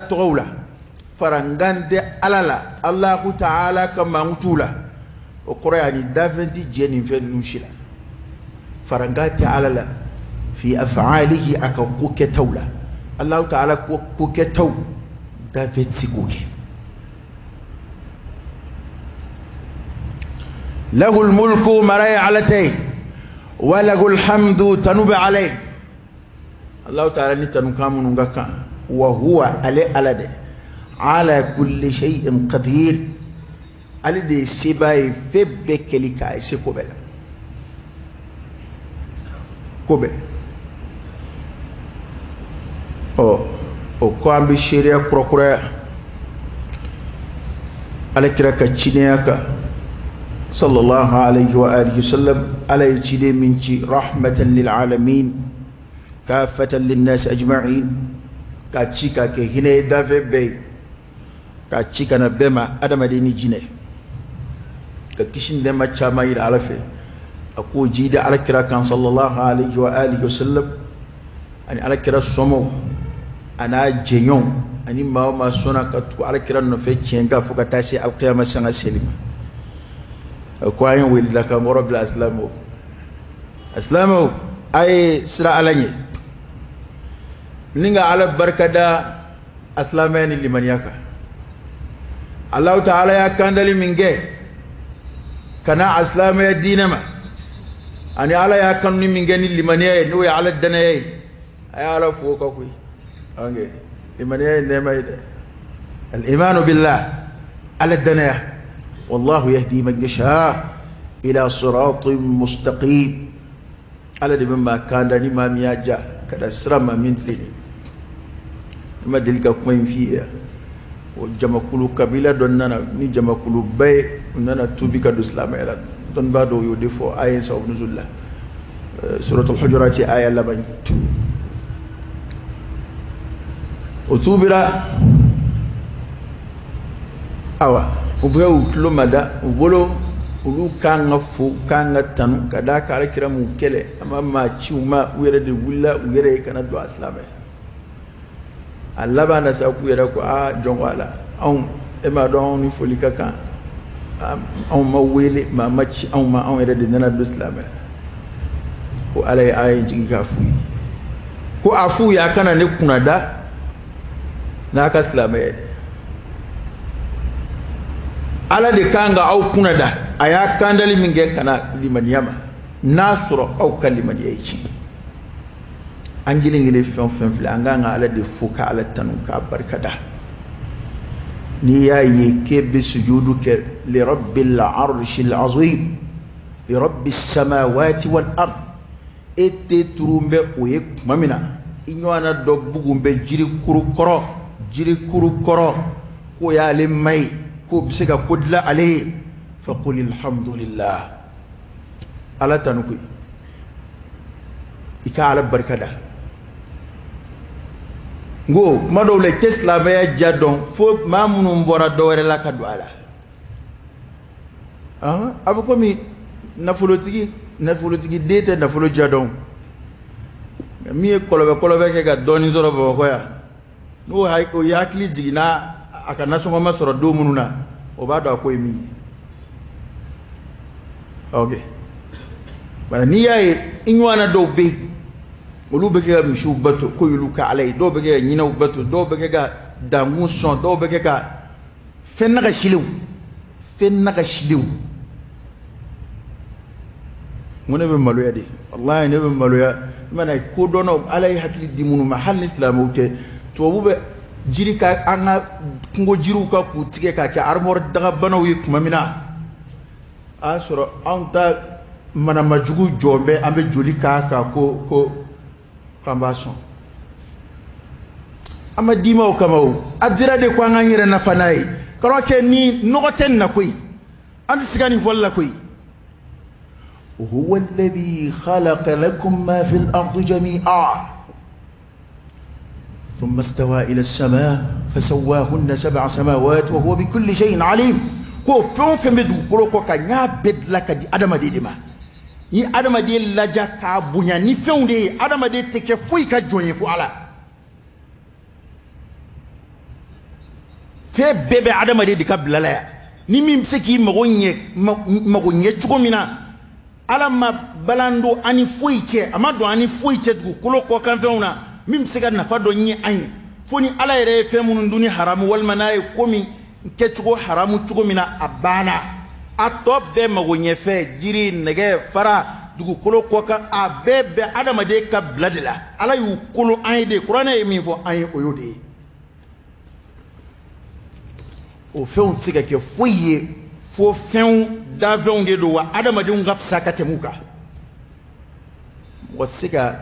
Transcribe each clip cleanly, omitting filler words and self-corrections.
Tɔgɔw la farankan tɛ Ala la, Alahu taala ka mankutu la. O kɔrɔ ye a ni dafɛn tɛ jɛ nin fɛn ninnu si la. Farankan tɛ Ala la fi af'alihi, a ka ko kɛtaw la. Alahu taala ko kɛtaw dafɛn tɛ se k'o kɛ. Lahul mulku, mara ye Ala ta ye, wa lahul hamdu, tanu bɛ Ala ye. Alahu taala ni tanukan minnu ka kan, wa huwa, ale Ala dɛ, ala kulli shay'in qadir, ale de ye sebaa ye fɛn bɛɛ kɛli kan, a ye se ko bɛɛ la, ko bɛɛ. Ɔ o ko an bɛ seereya kurakuraya Ala kira ka cidenya kan, sallallahu alayhi wa alihi wa sallam. Ala ye ciden min ci rahmatan lil alamin kafatan linnas ajma'in, ka ci ka kɛ hinɛ ye danfɛn bɛɛ ye, ka ci ka na bɛɛ ma, adamaden ni jinɛ, ka kisi ni nɛɛma caman yira Ala fɛ. A k'o jidi Ala kira kan, sallallahu alayhi wa alihi wa sallam, ani Ala kira sɔmɔw a n'a jɛɲɔgɔnw ani maa o maa sɔnna ka tugu Ala kira nɔfɛ tiɲɛ kan fo ka taa se alikiyama sanga seli ma. A ko an ye weledakan kɔrɔ bila asilamɛw, asilamɛw, a ye siran Ala ɲɛ ni ka Ala barikada a silamɛya ni limaniya kan. Alahu taala y'a kandali min kɛ ka na a silamɛya diinɛ ma, ani Ala y'a kanuni min kɛ ni limaniya ye, n'o ye Ala danaya ye, a ye Ala fo ka koyi. Ok, limaniya ye nɛɛma ye dɛ. Al-imanu billah, Ala danaya. Wallahu yahdi man yasha ila siratin mustaqim. Ala de bɛ maa kanda ni maa min y'a ja ka da sira ma min tilennen. Ne ma deli ka kuma in f'i ye. O jamakulu kabila dɔ nana ni jamakuluba ye, u nana tuubi ka don silamɛya la. Dɔnnibaa dɔw y'o de fɔ aya in sababu nuzul la, suratul hujurat aya laban. O tuubira, awa u bɛ u tulo ma da u bolo, olu kan ka fo, kan ka tanu ka d'a kan Ala kira m'u kɛlɛ, a ma maa ci u ma, u yɛrɛ de wulila u yɛrɛ ye ka na don a silamɛ. A laban na sa, k'u yɛrɛ ko aa jɔn ko Ala, anw e m'a dɔn anw ni foli ka kan, anw ma wele, maa ma ci anw ma, anw yɛrɛ de nana don silamɛ. Ko Ala ye aya in jigin k'a f'u ye, ko a f'u ye a kana ne kunnada n'a ka silamɛya ye. Ala de kan ka aw kunnada, a y'a kandali min kɛ ka na limaniya ma, n'a sɔrɔ aw ka limaniya ye tiɲɛ. An kelen kelen fɛn o fɛn filɛ, an kan ka Ala de fo, ka Ala tanu, k'a barikada. N'i y'a ye k'e bɛ sujudu kɛ li rabbil arshil azim li rabbis samawati wal ard, e tɛ turun bɛ o ye tuma min na, i ɲɔgɔnna dɔ bugun bɛ jirikuru kɔrɔ, jirikuru kɔrɔ, k'o y'ale ma ye, k'o bɛ se ka ko dilan ale ye, faqul alhamdulillah, Ala tanu koyi, i ka Ala barika da. N ko kuma dɔw la i tɛ silamɛya ja dɔn fo maa minnu bɔra dɔ wɛrɛ la ka don a la. A bɛ komi nafolotigi, nafolotigi den tɛ nafolo ja dɔn. Min ye kɔlɔbɛ kɔlɔbɛ kɛ ka dɔɔnin sɔrɔ Bamakɔ yan, n'o o ye hakili jiginna a ka nasɔngɔ ma sɔrɔ don minnu na, o b'a dɔn a ko ye min ye. Ok, bari n'i y'a ye i ɲɔgɔnna dɔw bɛ yen, olu bɛ kɛ ka misiw bato ko y'olu ka Ala ye, dɔw bɛ kɛ ka ɲinɛw bato, dɔw bɛ kɛ ka dankun sɔn, dɔw bɛ kɛ ka fɛn nagasilenw, fɛn nagasilenw. N ko ne bɛ maloya de, walahi ne bɛ maloya. I mana kodɔnnaw, Ala ye hakili di minnu ma, hali ni silamɛw tɛ, tubabu bɛ jiri ka an ka kungo jiriw ka k'u tigɛ k'a kɛ armoire dagabanaw ye tuma min na, a y'a sɔrɔ anw ta manamajugu jɔn bɛ, an bɛ joli k'a kan ko k'an b'a sɔn. An ma d'i ma o kama o, a dira de ko an k'an yɛrɛ nafa n'a ye. Kɔrɔ kɛ ni nɔgɔ tɛ nin na koyi, an tɛ siga nin fɔli la koyi. هو الذي خلق لكم ما في الأرض جميعا ثم استوى إلى السماء فسواهن 7 سماوات وهو بكل شيء عليم. Ko fɛn o fɛn bɛ dugukolo kɔ kan, n y'a bɛɛ dilan ka di adamaden de ma. Ni adamaden laja k'a bonya ni fɛnw de ye, adamaden tɛ kɛ foyi ka jɔn ye fo Ala. Fɛn bɛɛ bɛ adamaden de ka bila la yan. Ni min bɛ se k'i mago ɲɛ cogo min na, Ala ma balan don an ni foyi cɛ, a ma don an ni foyi cɛ dugukolo kɔkanfɛnw na min bɛ se ka nafa dɔ ɲɛ an ye. Fo ni Ala yɛrɛ ye fɛn minnu dun ni haramu walima n'a ye ko min kɛcogo haramu cogo min na, a banna. A tɔ bɛɛ mago ɲɛfɛ, jiri, nɛgɛ, fara, dugukolo kɔkan, a bɛɛ bɛ adamaden ka bila de la. Ala y'u kolo an ye de, kuranɛ ye min fɔ an ye, o y'o de ye. O fɛnw tɛ se ka kɛ foyi ye fo fɛnw dafɛnw de don, wa adamadenw ka fisa ka tɛmɛ u kan. Mɔgɔ tɛ se ka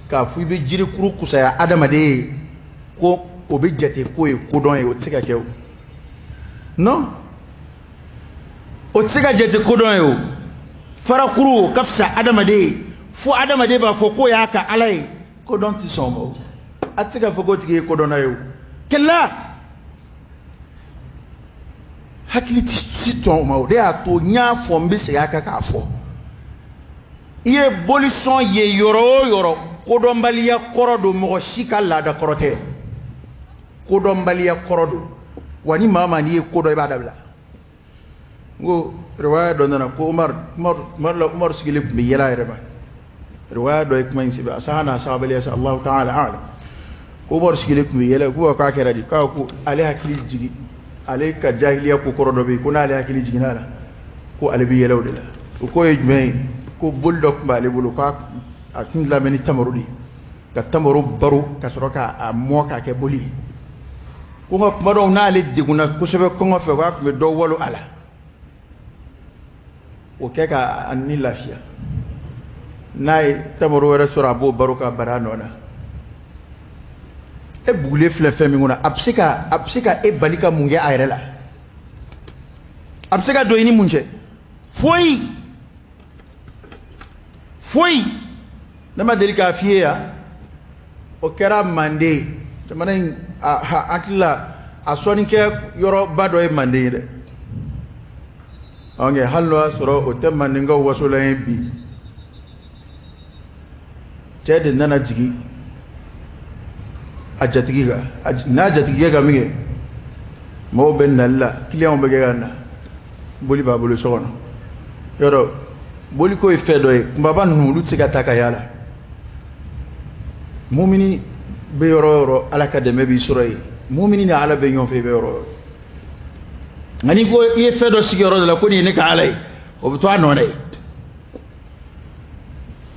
k'a fɔ i bɛ jirikuru kusaya adamaden ye ko o bɛ jate ko ye kodɔn ye, o tɛ se ka kɛ o. Non, o tɛ se ka jate kodɔn ye o. Farakuru o ka fisa adamaden ye fo adamaden b'a fɔ k'o y'a ka Ala ye, kodɔn tɛ sɔn o ma o. A tɛ se ka fɔ k'o tigi ye kodɔnna ye o. Kɛlɛ hakili tɛ sɔn o ma o. De y'a to n y'a fɔ, n bɛ segin a kan k'a fɔ, i ye bolisɔn ye yɔrɔ o yɔrɔ, kodɔnbaliya kɔrɔ don, mɔgɔ si ka laada kɔrɔ tɛ. Kodɔnbaliya kɔrɔ don, wa ni maa n'i ye ko dɔn, i b'a dabila. N ko riwaya dɔ nana ko Umar, tuma dɔ la Umar sigilen tun bɛ yɛlɛ a yɛrɛ ma. Riwaya dɔ ye kuma in sɛbɛn, a saha n'a sahabaliya sa, Allahu ta'ala a'lam. Ko Umar sigilen tun bɛ yɛlɛ, ko k'a kɛra di? K'a ko ale hakili jigin, ale ka jahiliya ko kɔrɔ dɔ bɛ yen, ko n'ale hakili jiginna a la, ko ale bɛ yɛlɛ o de la. O ko ye jumɛn ye? Ko boli dɔ tun b'ale bolo, k'a a tun dilan bɛ ni tamaro de ye, ka tamaro baro ka sɔrɔ k'a mɔ k'a kɛ boli ye. Ko nka kuma dɔw n'ale degunna kosɛbɛ kɔngɔ fɛ, k'a tun bɛ dɔ walo a la, o kɛ k'a ni lafiya. N'a ye tamaro wɛrɛ sɔrɔ, a b'o baro ka bara a nɔ na. E bugulen filɛ fɛn min kɔnɔ, a bɛ se ka e bali ka mun kɛ a yɛrɛ la? A bɛ se ka don i ni mun cɛ? Foyi, foyi. Ne ma deli k'a f'i ye yan, o kɛra Manden jamana in, a hakili la a sɔnnikɛ yɔrɔba dɔ ye Manden ye dɛ. Ɔnkɛ hali n'o y'a sɔrɔ o tɛ Mandenkaw wasolan ye bi. Cɛ de nana jigin a jatigi kan, n'a jatigikɛ ka min kɛ, mɔgɔw bɛ nali la, kiliyanw bɛ kɛ ka na, boli b'a bolo so kɔnɔ. Yɔrɔ boliko ye fɛn dɔ ye, kunbaba ninnu olu tɛ se ka taa ka yaala. Mumini bɛ yɔrɔ o yɔrɔ, Ala ka dɛmɛ b'i sɔrɔ yen. Mumini ni Ala bɛ ɲɔgɔn fɛ i bɛ yɔrɔ o yɔrɔ. Nka n'i ko i ye fɛn dɔ sigi yɔrɔ dɔ la ko nin ye ne ka Ala ye, o bɛ to a nɔ na yen.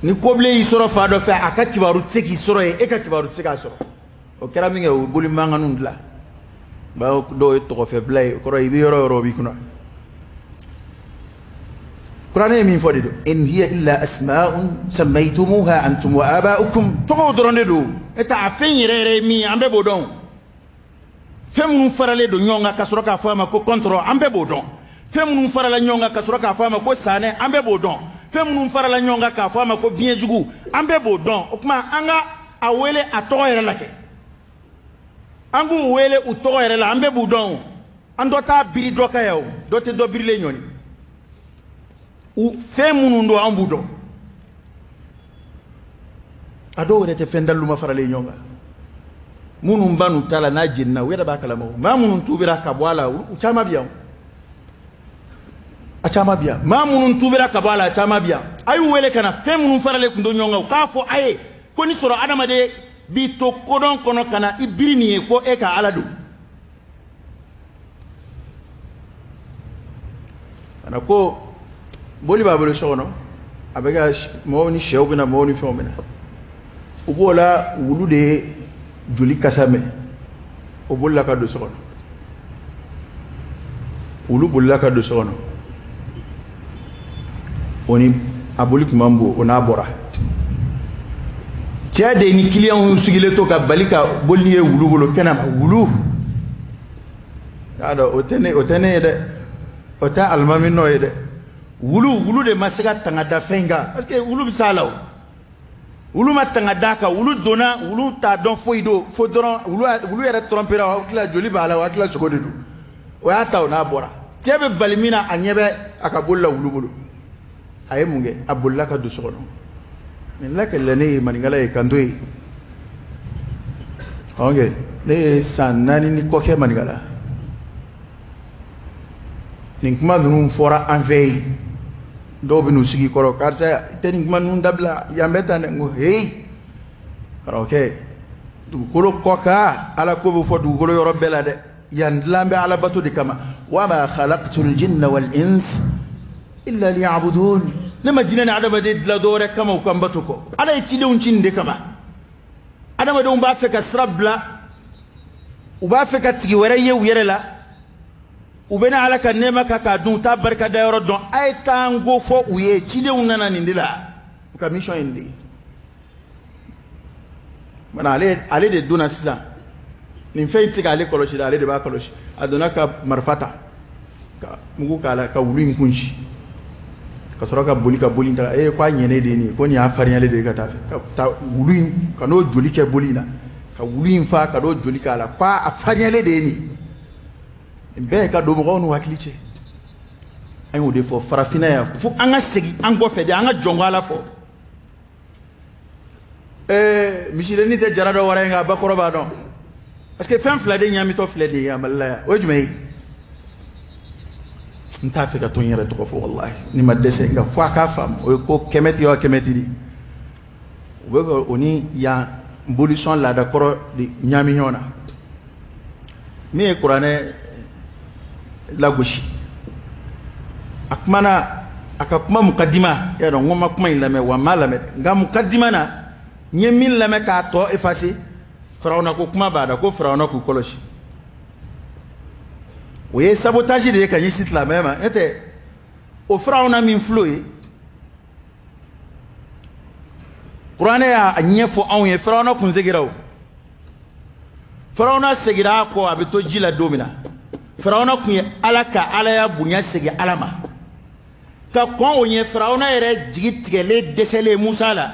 Ni kobilen y'i sɔrɔ fa dɔ fɛ, a ka kibaru tɛ se k'i sɔrɔ yen, e ka kibaru tɛ se k'a sɔrɔ. O kɛra min kɛ, o ye boli mankanninw dilan. Bawo dɔw ye tɔgɔfɛbila ye, o kɔrɔ i bɛ yɔrɔ o yɔrɔ o b'i kunna. Kuranɛ ye min fɔ de don, in hiya illa asma'un sammaytumuha antum wa aba'ukum, tɔgɔw dɔrɔn de don. E ta a fɛn yɛrɛ yɛrɛ ye min ye, an bɛɛ b'o dɔn. Fɛn minnu faralen don ɲɔgɔn kan ka sɔrɔ k'a fɔ a ma ko kɔntɔrɔ, an bɛɛ b'o dɔn. Fɛn minnu farala ɲɔgɔn kan ka sɔrɔ k'a fɔ a ma ko sanɛ, an bɛɛ b'o dɔn. Fɛn minnu farala ɲɔgɔn kan k'a fɔ a ma ko biɲɛjugu, an bɛɛ b'o dɔn. O tuma an ka a wele a tɔgɔ yɛrɛ la kɛ, an k'u wele u tɔgɔ yɛrɛ la, an bɛɛ b'u dɔn o. An dɔ t'a biri dɔ kan yan o, dɔ tɛ dɔ birilen ɲɔni. U fɛn minnu don, an b'u dɔn. A dɔw yɛrɛ tɛ fɛn daluma faralen ɲɔgɔn kan. Minnu ba n'u ta la n'a jenina, u yɛrɛ b'a kalama o. Maa minnu tubira ka bɔ a la, u caman bɛ yan. A caman bɛ yan. Maa minnu tubira ka bɔ a la, a caman bɛ yan. A y'u wele ka na, fɛn minnu faralen tun don ɲɔgɔn kan, u k'a fɔ a ye ko ni sɔrɔ adamaden b'i to kodɔn kɔnɔ ka na i biri nin ye ko e ka Ala don. Kana ko boli b'a bolo so kɔnɔ, a bɛ ka mɔgɔw ni sɛw bɛ na, mɔgɔw ni fɛnw bɛ na. O b'o la, wulu de ye joli kasa mɛn, o bolila ka don so kɔnɔ. Wulu bolila ka don so kɔnɔ, o ni a boli tun man bon, o n'a bɔra. Cɛ de ni kiliyanw sigilen to ka bali ka boli ye wulu bolo kɛnɛ ma. Wulu y'a dɔn, o tɛ ne, o tɛ ne ye dɛ, o tɛ alimami nɔ ye dɛ. Wulu de ma se ka tanga da fɛn kan, parce que wulu bɛ s'a la o. Wulu ma tanga d'a kan, wulu donna, wulu t'a dɔn foyi don, fo dɔrɔn wulu yɛrɛ trɔmpera, o tila joli b'a la, o tila sogo de don. O y'a ta, o n'a bɔra. Cɛ bɛ bali min na, a ɲɛ bɛ a ka boli la wulu bolo. A ye mun kɛ? A bolila ka don so kɔnɔ. Nin lakɛlɛ ne ye maninkala ye, kan to yen. Ok, ne ye san 4 ni kɔ kɛ maninkala. Nin kuma ninnu fɔra an fɛ yen, dɔw bɛ n'u sigi kɔrɔ, karisa i tɛ nin kuma ninnu dabila, yan bɛ tan dɛ. N ko heyi karamɔgɔkɛ, dugukolo kɔ kan ala ko bɛ fɔ dugukolo yɔrɔ bɛɛ la dɛ, yan dilan bɛ alabato de kama. Wa ma khalaqtul jinna wal ins illa liya'budun. Ne ma jinɛ ni adamaden dilan dɔwɛrɛ kama u ka n bato kɔ. Ala ye cidenw ci nin de kama. Adamadenw b'a fɛ ka sira bila, u b'a fɛ ka tigi wɛrɛ ye u yɛrɛ la, u bɛ na ala ka nɛɛma kan k'a dun, u t'a barika da yɔrɔ dɔn. A ye taa n ko fɔ u ye, cidenw nana nin de la, u ka mission ye nin de ye. Mana ale de donna sisan, nin fɛn in tɛ se k'ale kɔlɔsi dɛ, ale de b'a kɔlɔsi. A donna ka marifa ta ka mugu k'a la ka wulu in kun ci, ka sɔrɔ ka boli ka boli in ta. Ee, k'a ɲɛnen de ye nin ye, ko nin y'a farinyalen de ye ka taa fɛ, ka taa wulu in ka n'o joli kɛ boli in na, ka wulu in fa ka n'o joli k'a la, k'a farinyalen de ye nin ye. Nin bɛɛ ye ka don mɔgɔw n'u hakili cɛ. An y'o de fɔ farafinna yan, fo an ka segin an kɔfɛ de, an ka jɔn ko ala fɔ. Misidennin tɛ jara dɔ wara ye, nka a bakɔrɔ b'a dɔn. Parce que fɛn fila de ɲaamitɔ filɛ de ye a Mali la yan, o ye jumɛn ye? N t'a fɛ ka to n yɛrɛ tɔgɔ fɔ walahi, ni ma dɛsɛ, nka fo a k'a faamu. O ye ko kɛmɛ ti wa kɛmɛ ti di, u bɛ ka o ni yan bolisɔn laadakɔrɔ de ɲaami ɲɔgɔn na. Min ye kuranɛ lagosi, a kumana a ka kuma mukadima, y'a dɔn n ko n ma kuma in lamɛn wa n m'a lamɛn dɛ, nka mukadima na n ye min lamɛn k'a tɔ efase, Firawuna ko kuma b'a da, ko Firawuna k'u kɔlɔsi. O ye sabotage de ye ka ɲɛsin silamɛya ma. N'o tɛ o Firawuna min filɛ o ye, kuranɛ y'a ɲɛfɔ anw ye, Firawuna kun segira o. Firawuna segira a kɔ, a bɛ to ji la don min na, Firawuna kun ye ala ka alaya bonya segin ala ma. Ka kɔn o ɲɛ, Firawuna yɛrɛ jigi tigɛlen dɛsɛlen Musa la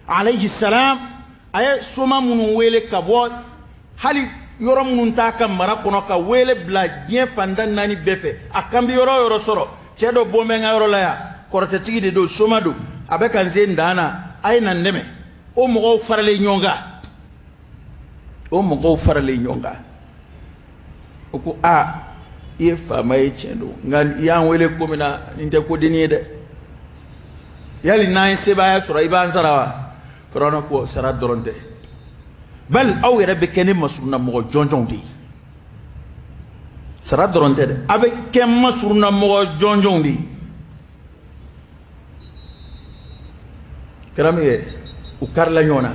alayhi salam, a ye soma minnu wele ka bɔ hali yɔrɔ minnu t'a ka mara kɔnɔ, ka wele bila diɲɛ fantan naani bɛɛ fɛ, a kan bɛ yɔrɔ o yɔrɔ sɔrɔ, cɛ dɔ bɔ bɛ n ka yɔrɔ la yan, kɔrɔtɛtigi de don, soma don, a bɛ ka n se n dan na, a ye na n dɛmɛ. O mɔgɔw faralen ɲɔgɔn kan, o mɔgɔw faralen ɲɔgɔn kan, o ko a i ye faama ye, tiɲɛ don, nka i y'an wele ko min na, nin tɛ ko denni ye dɛ, yali n'an ye sebaaya sɔrɔ i b'an sara wa? Firawuna ko sara dɔrɔn tɛ, bali aw yɛrɛ bɛ kɛ ne masurunna mɔgɔ jɔnjɔnw de ye. Sara dɔrɔn tɛ dɛ, a bɛ kɛ masurunna mɔgɔ jɔnjɔnw de ye. Kɛra min ye, u karila ɲɔgɔn na.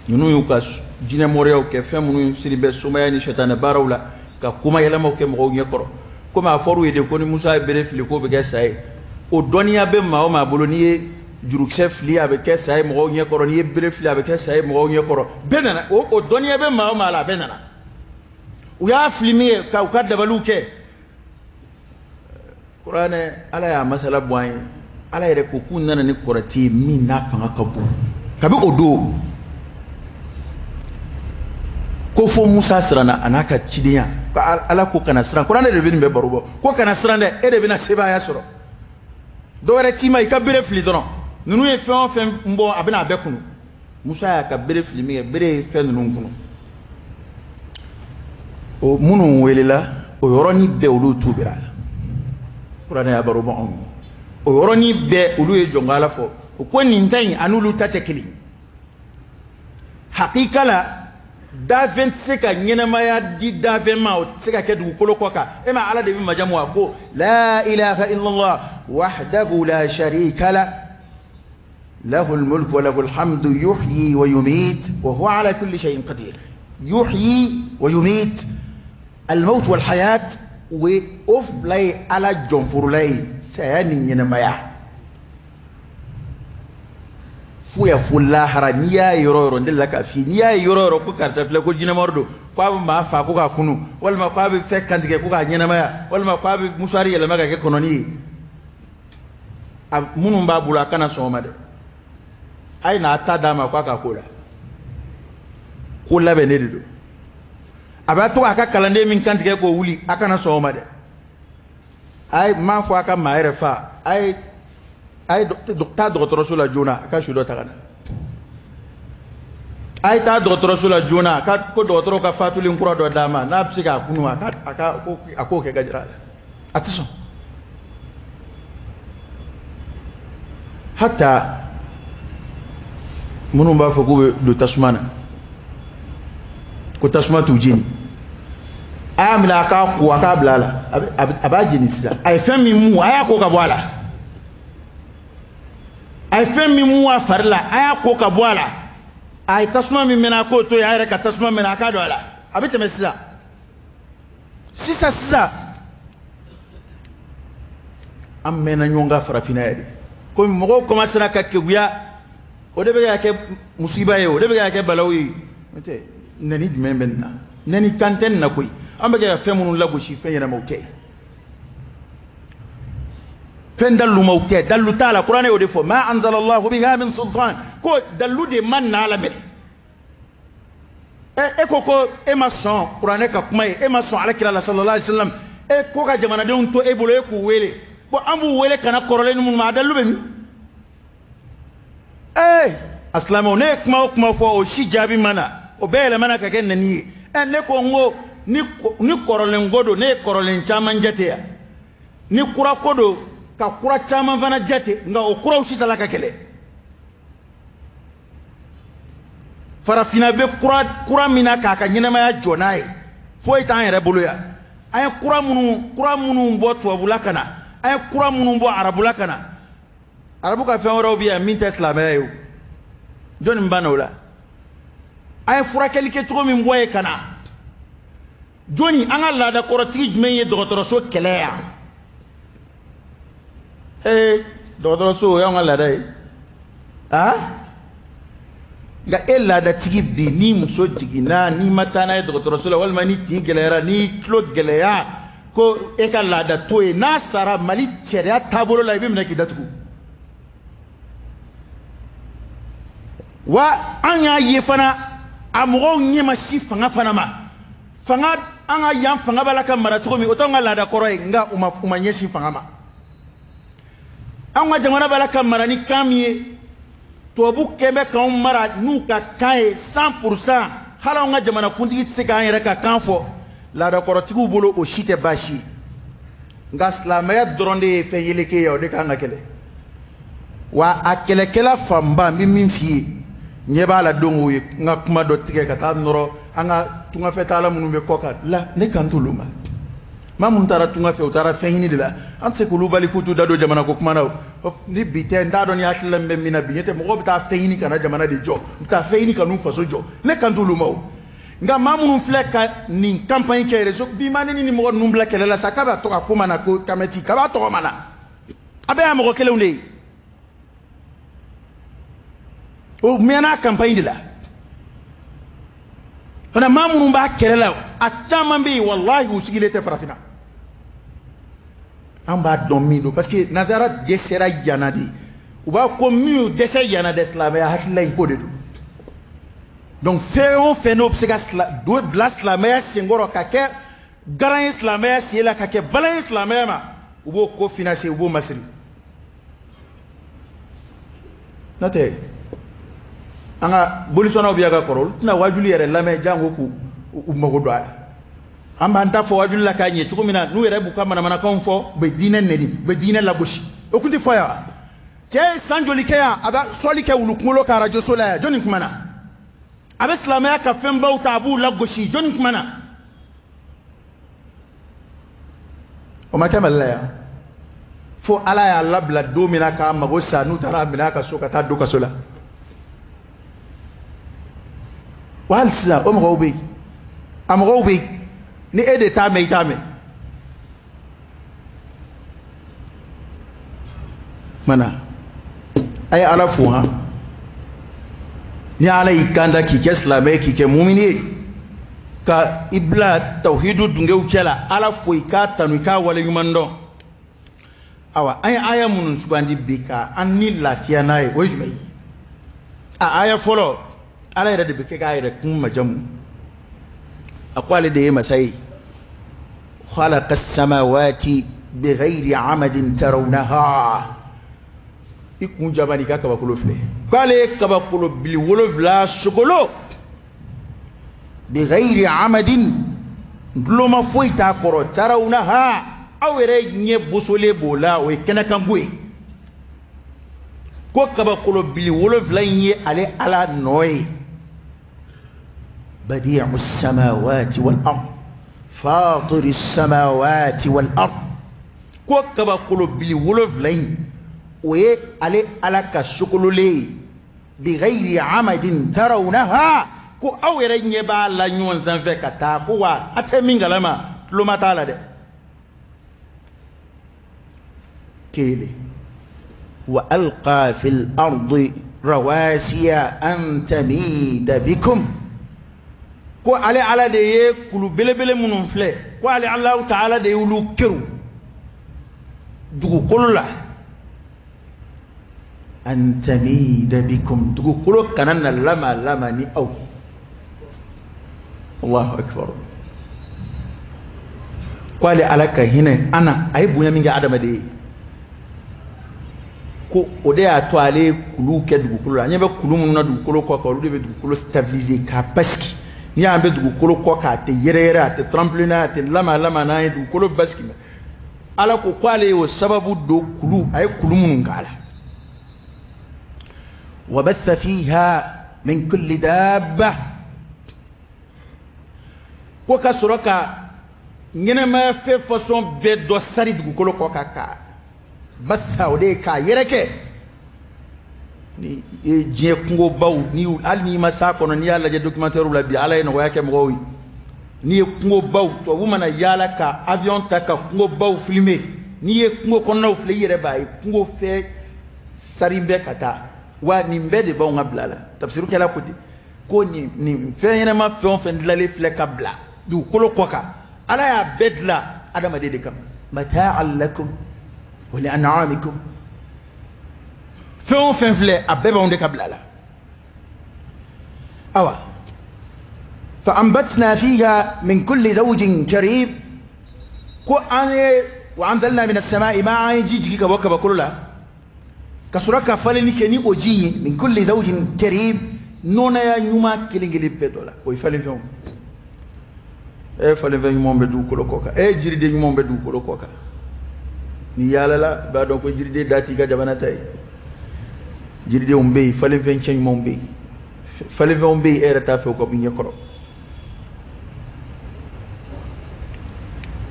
Ninnu y'u ka jinɛ moriyaw kɛ, fɛn minnu siri bɛ somaya ni sɛtanɛ baaraw la, ka kuma yɛlɛmaw kɛ mɔgɔw ɲɛkɔrɔ. Komi a fɔr'u ye de ko ni Musa ye bere fili k'o bɛ kɛ sa ye, o dɔnniya bɛ maa o maa bolo, n'i ye jurukisɛ fili a bɛ kɛ sa ye mɔgɔw ɲɛkɔrɔ, n'i ye bere fili a bɛ kɛ sa ye mɔgɔw ɲɛkɔrɔ, bɛɛ nana. O dɔnniya bɛ maa o maa la, a bɛɛ nana. U y'a fili min ye ka u ka dabaliw kɛ. Kuranɛ ala y'a masala bɔ an ye, ala yɛrɛ ko k'u nana ni kɔrɔti ye min n'a fanga ka bon. Kabi o don ko fo Musa siranna a n'a ka cidenya, ala ko kana siran. Kuranɛ de bɛ nin bɛɛ baro bɔ, ko kana siran dɛ, e de bɛna sebaaya sɔrɔ, dɔwɛrɛ t'i ma, i ka bere fili dɔrɔn. Ninnu ye fɛn o fɛn bɔ, a bɛna a bɛɛ kunu. Musa y'a ka bere fili min kɛ, bere ye fɛn ninnu kunu. O minnu welela, o yɔrɔnin bɛɛ olu tubira la. Kuranɛ y'a baro bɔ anw ye. O yɔrɔnin bɛɛ olu ye jɔn ko ala fɔ, o ko nin ta in ani olu ta tɛ kelen. Hakika la, dafɛn tɛ se ka ɲɛnamaya di dafɛn ma, o tɛ se ka kɛ dugukolo kɔ kan. E ma ala de bɛ majamu wa ko la ilaha illallah wahdahu la sharika la lahu almulku wa lahu alhamdu yuhyi wa yumit wa huwa ala kulli shay'in qadir. Yuhyi wa yumit, almaut wal hayat, o fila ye ala jɔnforola ye, saya ni ɲɛnamaya. Fo ya fo lahara, n'i y'a ye yɔrɔ o yɔrɔ, n delila k'a f'i ye, n'i y'a ye yɔrɔ o yɔrɔ ko karisa filɛ ko jinɛmɔri don, k'a bɛ maa fa ko k'a kunu, walima k'a bɛ fɛn kantigɛ ko k'a ɲɛnamaya, walima k'a bɛ musuwari yɛlɛma ka kɛ kɔnɔni ye, a minnu b'a bolo a kana sɔn o ma dɛ, a ye n'a ta d'a ma k'a ka ko la, ko labɛnnen de don. A b'a to a ka kalanden min kantigɛ k'o wuli, a kana sɔn o ma dɛ. A ye m'a fɔ a ka maa yɛrɛ fa, a ye taa dɔgɔtɔrɔso la joona, a ka su dɔ ta ka na. A ye taa dɔgɔtɔrɔso la joona, a ka ko dɔgɔtɔrɔ ka fatulen kura dɔ d'a ma, n'a bɛ se k'a kunu, a k'o kɛ ka jira a la. A tɛ sɔn. Hata minnu b'a fɔ k'u bɛ don tasuma na, ko tasuma t'u jeni, a y'a minɛ a k'a ko, a k'a bila a la, a b'a jeni sisan. A ye fɛn min mun, a y'a ko ka bɔ a la. A ye fɛn min mun a fari la, a y'a ko ka bɔ a la. A ye tasuma min mɛnɛ, a k'o to yen, a yɛrɛ ka tasuma mɛnɛ, a k'a don a la. A bɛ tɛmɛ sisan. Sisan sisan, an mɛnna ɲɔgɔn kan farafinna yɛrɛ. Komi mɔgɔw commencera ka keguya, o de bɛ ka kɛ musiba ye, o de bɛ ka kɛ balawu ye. N'o tɛ, nɛni jumɛn bɛ nin na? Nɛni kan tɛ nin na koyi. An bɛ ka fɛn minnu lagosi, fɛn ɲɛnamaw tɛ. Fɛn dalumaw tɛ, dalu t'a la. Kuranɛ y'o de fɔ, ma anzalallahu biha min sultan, ko dalu de ma na la minɛ. E ko ko e ma sɔn kuranɛ ka kuma ye, e ma sɔn alakira la sallallahu alaihi wasallam, e ko ka jamanadenw to e bolo, e k'u wele. Bon, an b'u wele ka na kɔrɔlen minnu ma, a dalu bɛ min? A silamɛw, ne ye kuma o kuma fɔ, o si jaabi ma na, o bɛɛ yɛlɛmana ka kɛ nɛni ye. Ne ko n ko ni kɔrɔlen ko don, ne ye kɔrɔlen caman jate yan. Ni kura ko don, ka kura caman fana jate, nka o kuraw si t'a la ka kɛlɛ. Farafinna bɛ kura min na k'a ka ɲɛnamaya jɔ n'a ye, foyi t'an yɛrɛ bolo yan. An ye kura minnu bɔ tubabula ka na, an ye kura minnu bɔ arabula ka na. Arabu ka fɛn wɛrɛw bɛ yan min tɛ silamɛya ye o, jɔnni banna o la? An ye furakɛli kɛcogo min bɔ yen ka na, jɔnni, an ka laadakɔrɔtigi jumɛn ye dɔgɔtɔrɔso kɛlɛ yan? Dɔgɔtɔrɔso o y'anw ka laada ye. Nka e laadatigi bi, ni muso jiginna, n'i ma taa n'a ye dɔgɔtɔrɔso la, walima ni tin gɛlɛyara, n'i tulo gɛlɛya, ko e ka laada t'o ye, n'a sara Mali sariya taabolo la, i bɛ minɛ k'i datugu. Wa an y'a ye fana, a mɔgɔw ɲɛ ma si fanga fana ma. Fanga, an ka yan fanga b'a la ka mara cogo min, o t'anw ka laada kɔrɔ ye, nka u ma ɲɛsin fanga ma. An ka jamana b'a la ka mara ni kan min ye, tubabu kɛn bɛ k'anw mara n'u ka kan ye 100%, hali anw ka jamanakuntigi tɛ se k'an yɛrɛ ka kan fɔ. Laadakɔrɔtigiw bolo o si tɛ baasi ye, nka silamɛya dɔrɔn de ye fɛn yeleke ye, o de kan ka kɛlɛ. Wa a kɛlɛkɛla fanba, n bɛ min f'i ye, ɲɛ b'a la don o ye n ka kuma dɔ tigɛ ka taa nɔrɔ an ka tungafɛtaala minnu bɛ kɔ kan la, ne kan t'olu ma. Maa minnu taara tunga fɛ, u taara fɛn ɲini de la, an tɛ se k'olu bali k'u t'u da don jamana ko kuma na o. Ni bi tɛ, n t'a dɔn ni hakilila min bɛ min na bi, n'o tɛ mɔgɔw bɛ taa fɛn ɲini ka na jamana de jɔ, u bɛ taa fɛn ɲini ka n'u faso jɔ, ne kan t'olu ma o. Nka maa minnu filɛ ka nin campagne kɛ réseau bi, maa ni mɔgɔ ninnu bila kɛlɛ la sa, k'a b'a tɔgɔ ko ma na, ko kamɛti, k'a b'a tɔgɔ ma na, a bɛɛ y'a mɔgɔ kelenw de ye. O mɛnna campagne de la. Fana maa minnu b'a kɛlɛ la, a caman bɛ yen, walahi, u sigilen tɛ farafinna. An b'a dɔn min don, parce que nanzara dɛsɛra yanna de. U b'a ko min y'u dɛsɛ yanna dɛ, silamɛya hakilila in ko de don. Donc fɛn o fɛn n'o bɛ se ka don bila silamɛya senkɔrɔ, ka kɛ garan ye silamɛya sen la, ka kɛ balan ye silamɛya ma, u b'o ko financer, u b'o masiri. N'o tɛ, an ka bolisɔnnaw bɛ yan ka kɔrɔ, olu tɛna wajuli yɛrɛ lamɛn janko k'u mago don a la. An b'an ta fɔ wajuli la k'a ɲɛ cogo min na, n'u yɛrɛ b'u ka manamanakanw fɔ, u bɛ diinɛ nɛni, u bɛ diinɛ lagosi. O kun tɛ fɔ yan wa? Cɛ ye san joli kɛ yan, a bɛ sɔli kɛ wulu kunkolo kan arajoso la yan, jɔnni kumana? A bɛ silamɛya ka fɛnbaw ta, a b'u lagosi, jɔnni kumana? O ma kɛ Mali la yan. Fo Ala y'a labila don min na k'a mago sa, n'u taara a minɛ a ka so ka taa don kaso la. Wa hali sisan o mɔgɔw bɛ yen, a mɔgɔw bɛ yen, ni e de t'a mɛn, i t'a mɛn. Mana a ye Ala fo han, ni Ala y'i kanda k'i kɛ silamɛ ye, k'i kɛ mumini ye, ka i bila tawhidu dungew cɛ la, Ala fo, i k'a tanu, i k'a waleɲuman dɔn. Awa, an ye aya minnu sugandi bi ka an ni lafiya n'a ye, o ye jumɛn ye? A aya fɔlɔ, Ala yɛrɛ de bɛ kɛ k'a yɛrɛ kun majamu. A ko ale de ye masa ye. Khalaqa as-samawati bighayri amadin tarawnaha. I kun jaba n'i ka kabakolo filɛ. K'ale ye kabakolo bili 7 sogolo. Bighayri amadin, duloma foyi t'a kɔrɔ, tarawnaha, Aw yɛrɛ ɲɛ bosolen b'o la, o ye kɛnɛkanko ye. Ko kabakolo bili 7 in ye ale Ala nɔ ye. Badi'u samawati wal ard, fatiri samawati wal ard. Ko kabakolo bili 7 in o ye ale Ala ka sokololen ye. Bi ghayri amadin tarawnaha, ko aw yɛrɛ ɲɛ b'a la ɲɔgɔn sanfɛ ka taa, ko wa a tɛ min kalama tuloma t'a la dɛ. Kelen, wa alqa fil ardi rawasiya an tamida bikum, ko ale Ala de ye kulu belebele minnu filɛ, ko ale Alahu taala de y'olu keru dugukolo la. An tamida bikum, dugukolo kana na lama lama ni aw ye. Allahu akbar. Ko ale Ala ka hinɛ an na, a ye bonya min kɛ adamaden ye, ko o de y'a to ale ye kulu kɛ dugukolo la. An ɲɛ bɛ kulu minnu na dugukolo kɔ kan, olu de bɛ dugukolo stabiliser k'a basigi. N'i y'an bɛ dugukolo kɔ kan, a tɛ yɛrɛyɛrɛ, a tɛ trembler n'a ye, a tɛ lama lama n'a ye, dugukolo basigi. Ala ko k'ale y'o sababu don kulu, a ye kulu minnu k'a la. Wa batha fiha min kulli dabba, ko ka sɔrɔ ka ɲɛnɛmaya fɛn fasɔn bɛɛ dɔ sari dugukolo kɔ kan, ka batha, o de ye k'a yɛrɛkɛ. Ni ye diɲɛ kungobaw, ni hali n'i ma s'a kɔnɔ, n'i y'a lajɛ documentaire la bi, Ala ye nɔgɔya kɛ mɔgɔw ye. N'i ye kungobaw, tubabu mana yaala ka avion ta ka kungobaw filmer, n'i ye kungo kɔnɔnaw filɛ, i yɛrɛ b'a ye kungo fɛn sari bɛ ka taa. Wa nin bɛɛ de b'anw ka bila la. Tafsirukɛla ko ten, ko nin fɛn ɲɛnama fɛn o fɛn dilanlen filɛ ka bila dugukolo kɔ kan, Ala y'a bɛɛ dilan adamaden de kama. Mata'an lakum wa li an'amikum, fɛn o fɛn filɛ, a bɛɛ b'anw de ka bila la. Awa, fa anbatna fiha min kulli zawjin karim, ko an ye wa anzalna min as-sama'i ma'an, ji jigi ka bɔ kabakolo la, ka sɔrɔ ka falenni kɛ ni o ji ye. Min kulli zawjin karim, nɔnɔya ɲuman kelen kelen bɛɛ dɔ la, o ye falenfɛnw. E falenfɛn ɲumanw bɛ dugukolo kɔ kan, e jiriden ɲumanw bɛ dugukolo kɔ kan. Ni yaalala, i b'a dɔn ko jiriden da t'i ka jamana ta ye. Jiridenw bɛ yen, falenfɛn cɛ ɲumanw bɛ yen, falenfɛnw bɛ yen, e yɛrɛ t'a fɛ o ka bɔ i ɲɛkɔrɔ.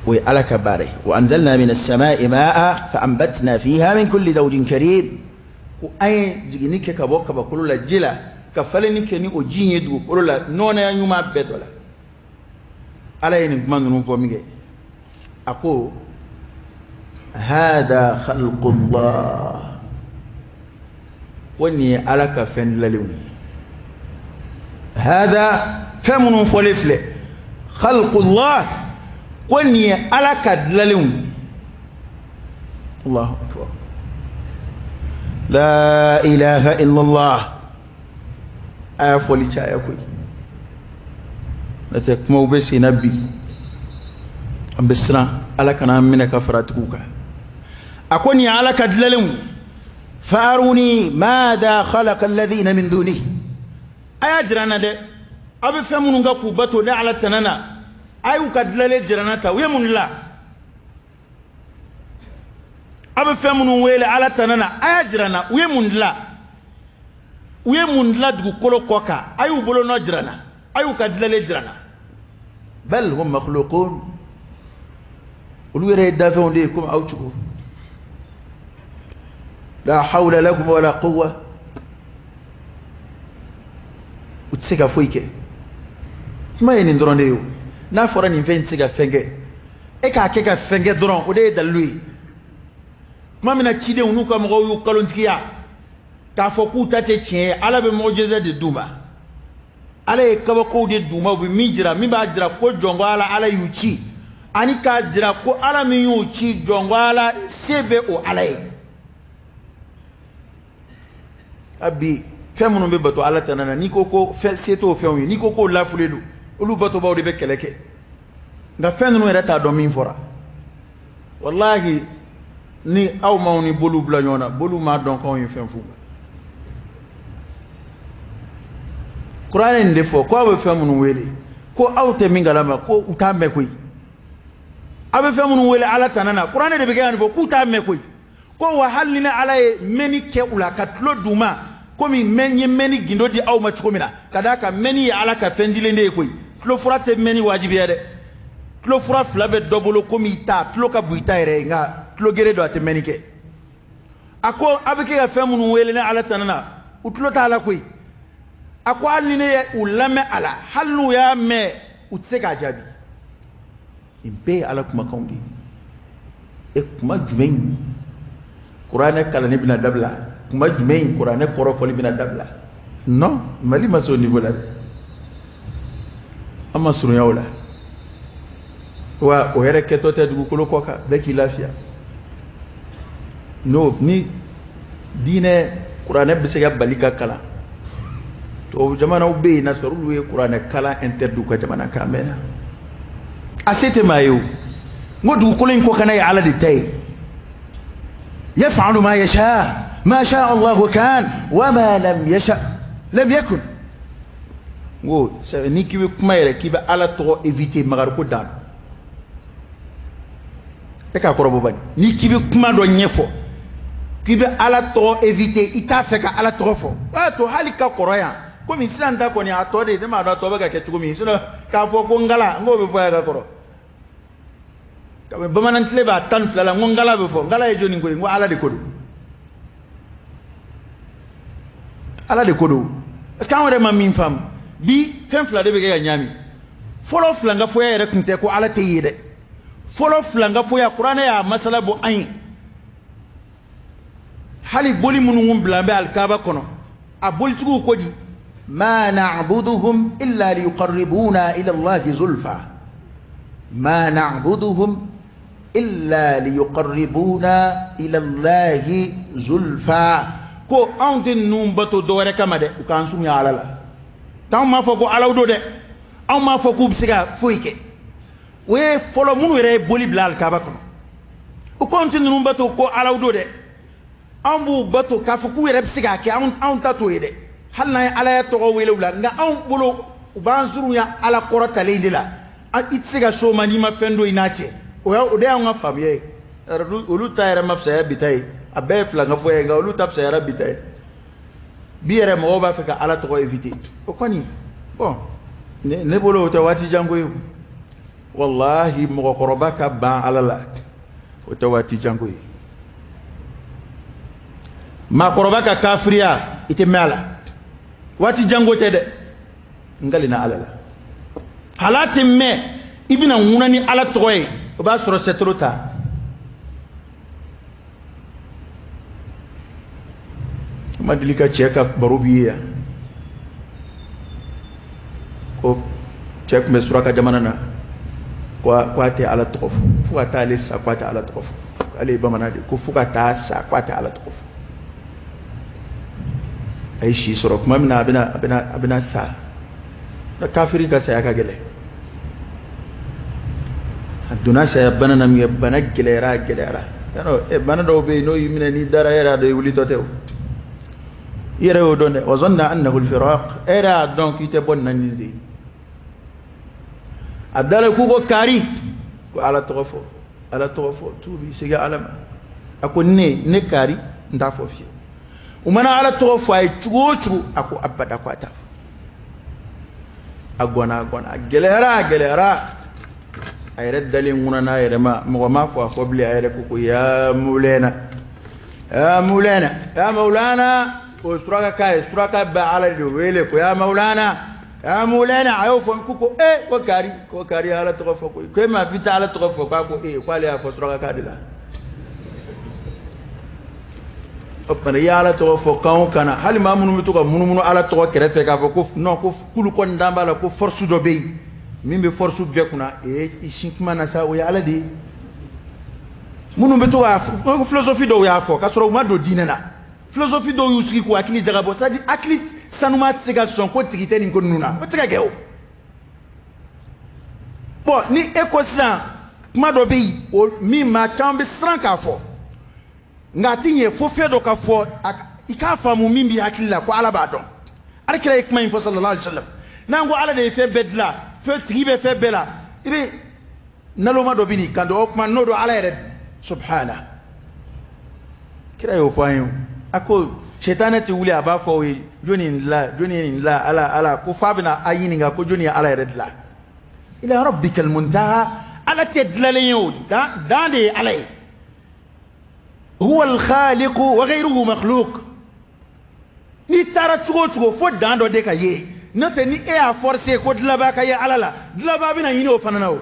O ye Ala ka baara ye. Wa anzalna min as-sama'i ma'a fa anbatna fiha min kulli zawjin karim, ko an ye jiginni kɛ ka bɔ kabakolo la ji la, ka falenni kɛ ni o ji in ye dugukolo la, nɔnɔya ɲuman bɛɛ dɔ la. Ala ye nin kuma ninnu fɔ min kɛ, a ko hada khalqullah, ko nin ye Ala ka fɛn dilalenw ye. Hada, fɛn minnu fɔlen filɛ, khalqullah, ko nin ye Ala ka dilalenw ye. Allahu akbar. La ilaha illallah. A y'a fɔli caya koyi, n'o tɛ kumaw bɛ sen na bi, an bɛ siran Ala kana an minɛ ka fara tigiw kan. A ko nin ye Ala ka dilalenw ye. Fa aruni madha khalaqa alladhina min dunihi, a y'a jira n na dɛ, aw bɛ fɛn minnu kɛ k'u bato ne Ala tana na, a y'u ka dilalen jira n na ta, u ye mun dilan? Aw bɛ fɛn minnu wele Ala tana na, a y'a jira n na, u ye mun dilan? U ye mun dilan dugukolo kɔ kan? A y'u bolonɔ jira n na, a y'u ka dilalen jira n na. Bal hum makhluqun, olu yɛrɛ ye dafɛnw de ye komi aw cogo. La hawla lakum wala quwwa, u tɛ se ka foyi kɛ. Kuma ye nin dɔrɔn de ye o. N'a fɔra nin fɛn in tɛ se ka fɛn kɛ, e k'a kɛ ka fɛn kɛ dɔrɔn, o de ye dalilu ye. Tuma min na cidenw n'u ka mɔgɔw y'u kalontigiya k'a fɔ k'u ta tɛ tiɲɛ ye, Ala bɛ mɔgɔjɛsɛ de d'u ma. Ala ye kabakow de d'u ma, u bɛ min jira, min b'a jira ko jɔnko Ala, Ala y'u ci, ani k'a jira ko Ala min y'u ci, jɔnko Ala se bɛ o Ala ye. A bi fɛn minnu bɛ bato Ala tana na, n'i ko ko fɛn se t'o fɛnw ye, n'i ko k'o lafulen don, olu batobaw de bɛ kɛlɛ kɛ. Nka fɛn ninnu yɛrɛ t'a dɔn min fɔra. Walahi, ni aw m'aw ni boliw bila ɲɔgɔn na, boliw m'a dɔn k'anw ye fɛn f'u ma. Kuranɛ nin de fɔ ko aw bɛ fɛn minnu wele, ko aw tɛ min kalama, ko u t'a mɛn koyi. A bɛ fɛn minnu wele Ala tana na, kuranɛ de bɛ kɛ ka nin fɔ k'u t'a mɛn koyi. Ko wa hali ni ne Ala ye mɛnni kɛ u la ka tulo d'u ma, komi n ye mɛnni gindo di aw ma cogo min na, ka d'a kan mɛnni ye Ala ka fɛn dilen de ye koyi. Tulo fura tɛ mɛnni wajibiya dɛ. Tulo fura fila bɛ dɔ bolo komi i ta, tulo ka bon i ta yɛrɛ ye, nka tulo gere don, a tɛ mɛnni kɛ. A ko a bɛ kɛ ka fɛn minnu wele ne Ala tana na, u tulo t'a la koyi. A ko hali ni ne ye u lamɛn a la, hali n'u y'a mɛn, u tɛ se k'a jaabi. Nin bɛɛ ye Ala kumakanw de ye. E kuma jumɛn kuranɛ kalanni bɛna dabila? Kuma jumɛn kuranɛ kɔrɔfɔli bɛna dabila? Non, Mali ma se o niveau la dɛ. An ma surunya o la. Wa o yɛrɛ kɛtɔ tɛ dugukolo kɔ kan, bɛɛ k'i lafiya. N'o ni diinɛ kuranɛ bɛ se ka bali ka kalan. Tubabu jamanaw bɛ yen n'a sɔrɔ olu ye kuranɛ kalan interdit u ka jamana kan mɛnna. A se tɛ maa ye o. N ko dugukolo in kɔkanna ye Ala de ta ye. Yaf'alu ma yasha, ma sha Allahu kan, wa ma lam yasha lam yakun. N ko n'i k'i bɛ kuma yɛrɛ k'i bɛ Ala tɔgɔ éviter, magariko dan don. E k'a kɔrɔbɔ bani. N'i k'i bɛ kuma dɔ ɲɛfɔ k'i bɛ Ala tɔgɔ éviter, i t'a fɛ ka Ala tɔgɔ fɔ. O y'a to hali ka kɔrɔ yan, komi sisan ta kɔni a tɔ de, ne m'a dɔn a tɔ bɛ ka kɛ cogo min, sinon k'a fɔ ko nkala, n k'o bɛ fɔ yan ka kɔrɔ. Kabini bamanan tile b'a 12 la, n ko nkala bɛ fɔ. Nkala ye jɔnni ko ye? N ko Ala de ko don. Ala de ko don. Parce que anw yɛrɛ ma min faamu bi, fɛn fila de bɛ kɛ ka ɲaami. Fɔlɔ filankafoya yɛrɛ tun tɛ ko Ala tɛ ye dɛ. Fɔlɔ filankafoya, kuranɛ y'a masala bɔ an ye. Hali boli minnu kun bila an bɛ alikaba kɔnɔ, a bolitigiw ko di? Ma na'buduhum illa liyuqarribuna ila Allahi zulfa. Ma na'buduhum illa liyuqarribuna ila Allahi zulfa. Ko anw tɛ ninnu bato dɔwɛrɛ kama dɛ, u k'an surunya Ala la. T'anw m'a fɔ ko Alaw don dɛ, anw m'a fɔ k'u bɛ se ka foyi kɛ. O ye fɔlɔ minnu yɛrɛ ye boli bila alikaba kɔnɔ. U ko anw tɛ ninnu bato ko Alaw don dɛ, anw b'u bato k'a fɔ k'u yɛrɛ bɛ se k'a kɛ, anw ta t'o ye dɛ. Hali n'an ye Ala tɔgɔ wele u la, nka anw bolo u b'an surunya Ala kɔrɔtalen de la. I tɛ se ka s'o ma n'i ma fɛn don i n'a cɛ. O de y'anw ka faamuya ye. Olu ta yɛrɛ ma fisaya bi ta ye. A bɛɛ ye filankafoya ye, nka olu ta fisayara bi ta ye. Bi yɛrɛ mɔgɔw b'a fɛ ka Ala tɔgɔ éviter. O kɔni, bon, ne bolo o tɛ waati jan ko ye. Wallahi mɔgɔkɔrɔba ka ban Ala la, o tɛ waati jan ko ye. Maakɔrɔba ka kafiriya, i tɛ mɛn a la. Waati jan ko tɛ dɛ. N kalina Ala la. Hal'a tɛ mɛn, i bɛna ŋuna ni Ala tɔgɔ ye, o b'a sɔrɔ c'est trop tard. Ma deli ka cɛ ka baro b'i ye yan. Ko cɛ tun bɛ suraka jamana na, ko a tɛ Ala tɔgɔ fɔ, fo ka taa ale sa ko a tɛ Ala tɔgɔ fɔ. K'ale ye bamanan de ye, ko fo ka taa sa ko a tɛ Ala tɔgɔ fɔ. A ye si sɔrɔ tuma min na, a bɛna sa. Kafiri ka saya ka gɛlɛn. A donna saya bana na min kɛ, bana gɛlɛyara, a gɛlɛyara. Yarɔ, bana dɔw bɛ yen n'o y'i minɛ n'i dara e yɛrɛ y'a dɔn i wulitɔ tɛ o. I yɛrɛ y'o dɔn dɛ. Wa zanna annahu al-firaq. E yɛrɛ y'a dɔn k'i tɛ bɔ nin na nin sen. A dalen k'u ko kari, ko Ala tɔgɔ fɔ, Ala tɔgɔ fɔ, tuubi segin Ala ma. A ko ne kari, n t'a fɔ fiyewu. U mana Ala tɔgɔ fɔ a ye cogo o cogo, a ko abada ko a t'a fɔ. A gɔnna, a gɔnna, a gɛlɛyara, a gɛlɛyara. A yɛrɛ dalen ŋuna n'a yɛrɛ ma, mɔgɔ m'a fɔ a fɔ bilen, a yɛrɛ ko ya Mawlana, ya Mawlana, ya Mawlana. O suraka k'a ye, suraka bɛ Ala de wele ko ya Mawlana, ya Mawlana. A y'o fɔ ko ko kari, ko kari Ala tɔgɔ fɔ koyi. Ko e m'a f'i tɛ Ala tɔgɔ fɔ, k'a ko k'ale y'a fɔ suraka k'a de la. O tuma i ye Ala tɔgɔ fɔ kan o kan na, hali maa minnu bɛ to ka munumunu Ala tɔgɔ kɛrɛfɛ k'a fɔ ko non, ko k'olu kɔni dan b'a la ko force dɔ bɛ yen min bɛ force bɛɛ kunna, i sin kuma na sa, o ye Ala de ye. Minnu bɛ to k'a fɔ, philosophie dɔw y'a fɔ k'a sɔrɔ u ma don diinɛ na. Philosophie dɔw y'u sigi k'u hakili jagabɔ, c'est à dire hakili sanuma tɛ se ka sɔn ko tigi tɛ nin ko ninnu na, o tɛ se ka kɛ o. Bon, ni e ko sisan kuma dɔ bɛ yen, o min maa caman bɛ siran k'a fɔ, nka a ti ɲɛ fo fɛn dɔ ka fɔ, i k'a faamu min b'i hakili la ko Ala b'a dɔn. Ala kira ye kuma in fɔ sallallahu alaihi wasallam. N'an ko Ala de ye fɛn bɛɛ dilan, fɛn tigi bɛ fɛn bɛɛ la, i bɛ Naloma dɔ bɛ n'i kanto, o tuma n'o don Ala yɛrɛ subhana. Kira y'o fɔ an ye o. A ko sɛtanɛ tɛ wuli a b'a fɔ aw ye jɔnni ye nin dilan, jɔnni ye nin dilan, Ala, Ala, ko f'a bɛna a ɲininka ko jɔnni ye Ala yɛrɛ dilan. Ila rabbikal muntaha, Ala tɛ dilanlen ye o, dan de ye Ala ye. Huwa al-khaliqu wa ghayruhu makhluq. N'i taara cogo o cogo fo dan dɔ de ka ye. N'o tɛ ni e y'a forcer ko dilanbaa ka ye Ala la, dilanbaa bɛna ɲini o fana na o.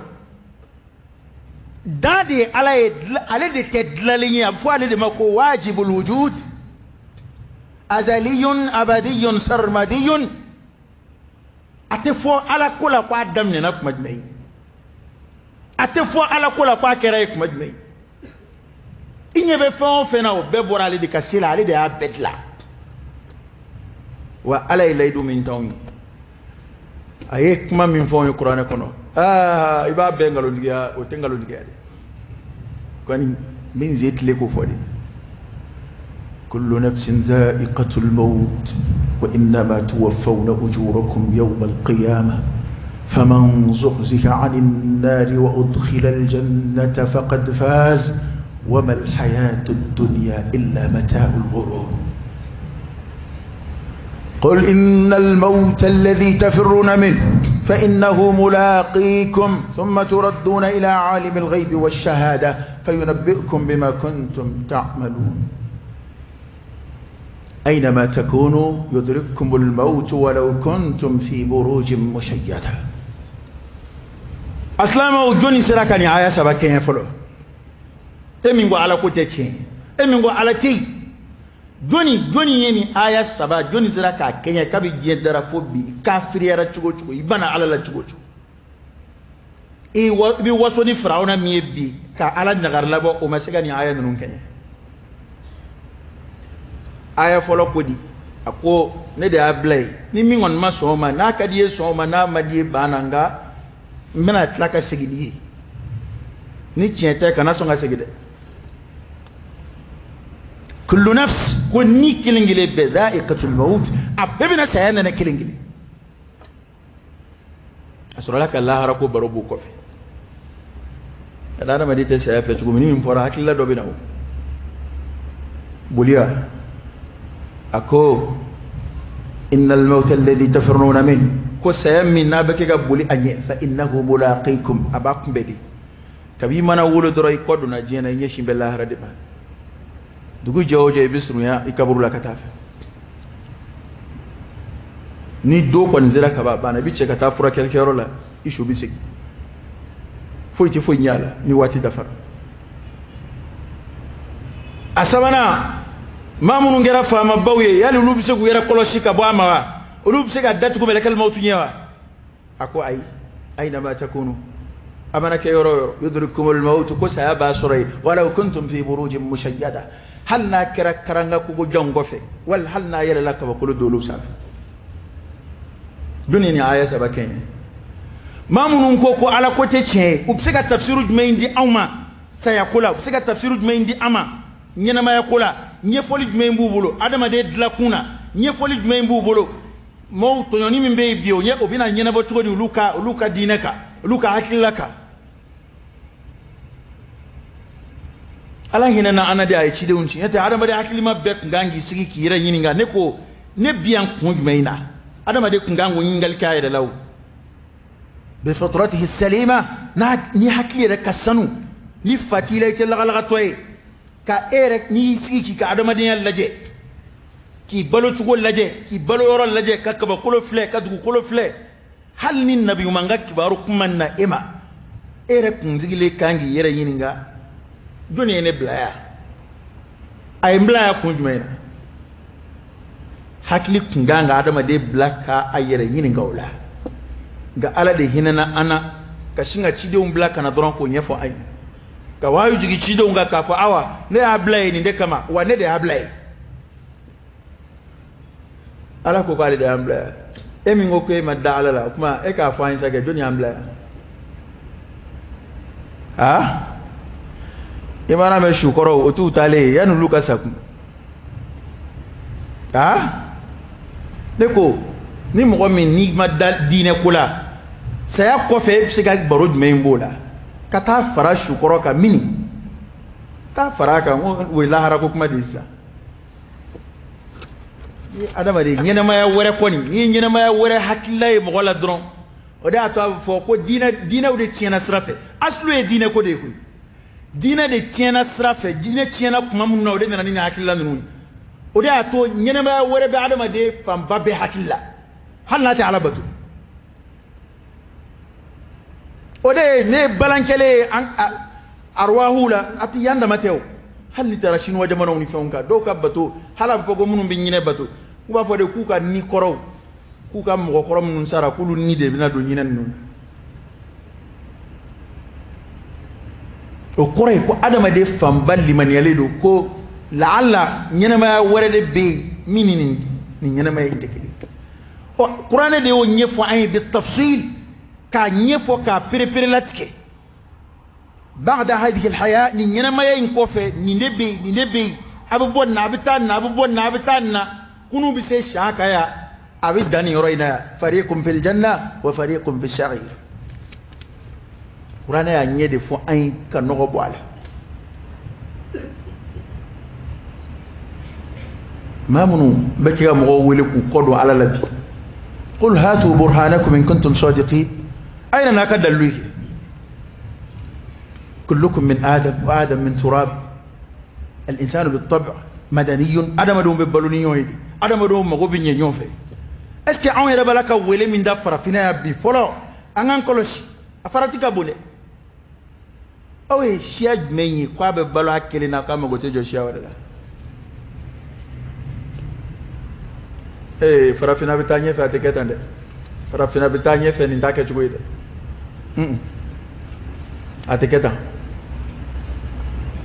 Dan de ye Ala ye, ale de tɛ dilanlen ye, a bɛ fɔ ale de ma ko wajibul wujud. Azaliyun abadiyun sarmadiyun. A tɛ fɔ Ala ko la k'a daminɛna tuma jumɛn ye. A tɛ fɔ Ala ko la k'a kɛra ye tuma jumɛn ye. I ɲɛ bɛ fɛn o fɛn na, o bɛɛ bɔra ale de ka se la, ale de y'a bɛɛ dilan. Wa Ala ye layidu min t'anw ye, a ye kuma min fɔ anw ye kuranɛ kɔnɔ, aa i b'a bɛɛ nkalontigiya, o tɛ nkalontigiya dɛ. Kɔni n bɛ n sen tile k'o fɔ de. Kullu nafsin dha'iqatul maut wa innama tuwaffawna ujurakum yawma al-qiyamah faman zuhziha 'anil nari wa udkhila al-jannata faqad faz wa ma al-hayatu ad-dunya illa mata'ul ghurur. قل إن الموت الذي تفرون منه فإنه ملاقيكم ثم تردون إلى عالم الغيب والشهادة فينبئكم بما كنتم تعملون. أينما تكونوا يدرككم الموت ولو كنتم في بروج مشيدة. أسلام جوني سراكني آية سبكين فلو. إمين على كوتشين. إمين على تي. Jɔnni jɔnni ye nin aya saba, jɔnni sera k'a kɛɲɛ kabi diɲɛ dara fo bi, i kafiriyara cogo o cogo, i banna Ala la cogo o cogo, i bɛ waso ni Firawuna min ye bi ka Ala ɲagari labɔ, o ma se ka nin aya ninnu kɛɲɛ. Aya fɔlɔ ko di, a ko ne de y'a bila yen, ni min kɔni ma sɔn o ma, n'a ka di i ye sɔn o ma, n'a ma di i ye ban na, nka n bɛna tila ka segin n'i ye. Ni tiɲɛ tɛ, kana sɔn ka segin dɛ. Kullu nafs, ko ni kelen kelen bɛɛ dha'iqatul maut, a bɛɛ bɛna saya nɛnɛ kelen kelen. A sɔrɔla ka lahara ko baro b'o kɔfɛ. Ka da adamaden tɛ saya fɛ cogo min, ni min fɔra hakilila dɔ bɛ na o. Boliya a ko innal mauta alladhi tafirruna min, ko saya min n'a bɛ kɛ ka boli a ɲɛ, fa innahu mulaqikum, a b'a kunbɛn de. Kabi i mana wolo dɔrɔn i kɔ donna diɲɛ na, i ɲɛsin bɛ lahara de ma. Dugu jɛ o jɛ i bɛ surunya i kaburu la ka taa fɛ. Ni don kɔni sera ka ban, a banna, i bɛ cɛ ka taa furakɛlikɛyɔrɔ la, i su bɛ segin. Foyi tɛ foyi ɲɛ a la ni waati dafara. A sabanan, maa minnu kɛra faamabaw ye, yali olu bɛ se k'u yɛrɛ kɔlɔsi ka bɔ a ma wa? Olu bɛ se ka datugu mɛlɛkɛli mawutu ɲɛ wa? A ko ayi, aynama takunu, a mana kɛ yɔrɔ o yɔrɔ, yudrikumul mawutu, ko saya b'a sɔrɔ yen, walaw kuntum fi burujin mushayyada, hali n'a kɛra karanga kogo janw kɔfɛ, wali hali n'a yɛlɛla kabakolo dolo sanfɛ. Jɔnni ni aya saba kɛ ye? Maa minnu ko ko Ala ko tɛ tiɲɛ ye, u bɛ se ka tafsiru jumɛn di anw ma saya ko la? U bɛ se ka tafsiru jumɛn di an ma ɲɛnamaya ko la? Ɲɛfɔli jumɛn b'u bolo adamaden dilakun na? Ɲɛfɔli jumɛn b'u bolo maaw tɔɲɔni min bɛ yen bi, o ɲɛ o bɛna ɲɛnabɔ cogo di olu ka diinɛ kan, olu ka hakilila kan? Ala hinɛna an na de, a ye cidenw ci. N'o tɛ adamaden hakilima bɛɛ tun kan k'i sigi k'i yɛrɛ ɲininka, ne ko ne bi yan kun jumɛn na? Adamaden tun kan k'o ɲininkali kɛ a yɛrɛ la o. Bifitratihi salima, n'a ni hakili yɛrɛ ka sanu, ni fa t'i la i tɛ lagalagatɔ ye, ka e yɛrɛ n'i y'i sigi k'i ka adamadenya lajɛ, k'i balo cogo lajɛ, k'i balo yɔrɔ lajɛ, ka kabakolo filɛ, ka dugukolo filɛ, hali ni nabi ɲuman ka kibaru kuma na e ma, e yɛrɛ kun sigilen kan k'i yɛrɛ ɲininka, jɔnni ye ne bila yan? A ye n bila yan kun jumɛn na? Hakili kun kan ka adamaden bila ka a yɛrɛ ɲininka o la. Nka Ala de hinɛna an na ka sin ka cidenw bila ka na dɔrɔn k'o ɲɛfɔ an ye, ka waaju jigin cidenw kan k'a fɔ awa ne y'a bila yen nin de kama, wa ne de y'a bila yen. Ala ko k'ale de y'an bila yan. E min ko k'e ma da Ala la, o tuma e k'a fɔ an ye sa kɛ, jɔnni y'an bila yan? Aa, i mana mɛn sukɔrɔw o t'u taalen ye yanni olu ka sa kun. Aa, ne ko ni mɔgɔ min n'i ma da diinɛ ko la, saya kɔfɛ e bɛ se ka baro jumɛn b'o la? Ka taa fara sukɔrɔ kan mini taa fara kan, o ye lahara ko kuma de ye sisan. Ni adamaden ɲɛnɛmaya wɛrɛ kɔni, n'i ye ɲɛnɛmaya wɛrɛ hakilila ye mɔgɔ la dɔrɔn, o de y'a to a bɛ fɔ ko diinɛw de tiɲɛna sira fɛ. Asulu ye diinɛ ko de ye koyi. Diinɛ de tiɲɛna sira fɛ, diinɛ tiɲɛna kuma minnu na, o de nana ni hakilila ninnu ye. O de y'a to ɲɛnɛmaya wɛrɛ bɛ adamaden fanba bɛɛ hakili la, hali n'a tɛ Ala bato. O de ye ne ye balankɛlen ye an arwahu la, a tɛ yan dama tɛ o. Hali n'i taara Sinuwa jamanaw ni fɛnw kan, dɔw ka bato, hali a bɛ fɔ ko minnu bɛ ɲinɛ bato, u b'a fɔ de k'u ka ni kɔrɔw, k'u ka mɔgɔkɔrɔ minnu sara, k'olu ni de bɛna don ɲinɛ ninnu na. O kɔrɔ ye ko adamaden fanba limaniyalen don ko laala ɲɛnɛmaya wɛrɛ de bɛ yen min ni nin ɲɛnɛmaya in tɛ kelen ye. Ɔ, kuranɛ de y'o ɲɛfɔ an ye bi tafsil, k'a ɲɛfɔ k'a pereperelatigɛ. Ba'da hadhihi alhaya, nin ɲɛnɛmaya in kɔfɛ, nin de bɛ yen, nin de bɛ yen, a bɛ bɔ nin na, a bɛ taa nin na, a bɛ bɔ nin na, a bɛ taa nin na, kunu bɛ se siyan kan yan, a bɛ dan nin yɔrɔ in na yan. Fariqun fil janna wa fariqun fis sa'ir. Kuranɛ y'a ɲɛ de fɔ an ye ka nɔgɔ bɔ a la. Maa minnu bɛ kɛ ka mɔgɔw wele k'u kɔ don Ala la bi, qul hatu burhanakum in kuntum sadiqin, a ye na n'a ka dalilu ye. Kullukum min Adam wa Adam min turab. Al-insanu bit-tab' madaniyun. Adamadenw bɛ balo ni ɲɔgɔn ye de, adamadenw mago bɛ ɲɛ ɲɔgɔn fɛ. Est ce que anw yɛrɛ b'a la ka wele min da farafinna yan bi fɔlɔ, an k'an kɔlɔsi, a farati ka bon dɛ. Aw ye siya jumɛn ye k'a bɛ balo a kelen na k'a mago tɛ jɔ siya wɛrɛ la? Ee, farafinna bɛ taa ɲɛfɛ, a tɛ kɛ tan dɛ. Farafinna bɛ taa ɲɛfɛ, nin t'a kɛcogo ye dɛ. A tɛ kɛ tan.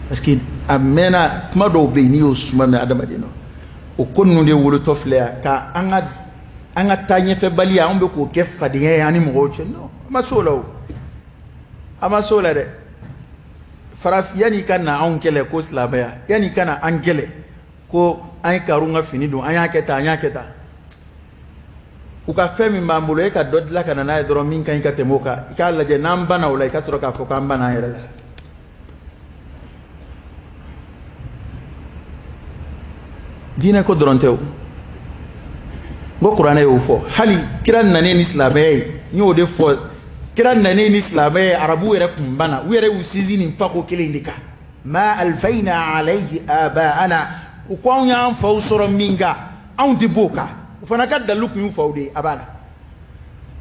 Parce que a mɛnna, kuma dɔw bɛ yen n'i y'o suma mɛn adamaden na, o ko ninnu de wolotɔ filɛ yan ka an ka taa ɲɛfɛbaliya, anw bɛ k'o kɛ fadenya ye an ni mɔgɔw cɛ. Non, an ma s'o la o, an ma s'o la dɛ. Yanni i ka na anw kɛlɛ ko silamɛya, yanni i ka na an kɛlɛ ko an ye karun ka fini don, an y'a kɛ tan, an y'a kɛ tan, u ka fɛn min b'an bolo, e ka dɔ dilan ka na n'a ye dɔrɔn min ka ɲi ka tɛmɛ o kan, i k'a lajɛ n'an banna o la, i ka sɔrɔ k'a fɔ k'an banna an yɛrɛ la. Diinɛ ko dɔrɔn tɛ o, n ko kuranɛ y'o fɔ. Hali kira nanen ni silamɛya ye, n y'o de fɔ, kira nanen ni silamɛya ye, arabuw yɛrɛ kun banna, u yɛrɛ y'u sinsin nin fako kelen in de kan. Ma alfayna alayhi abaana, u ko anw y'an faw sɔrɔ min kan, anw tɛ b'o kan. O fana ka dalilu kun y'u faw de ye, a b'a la.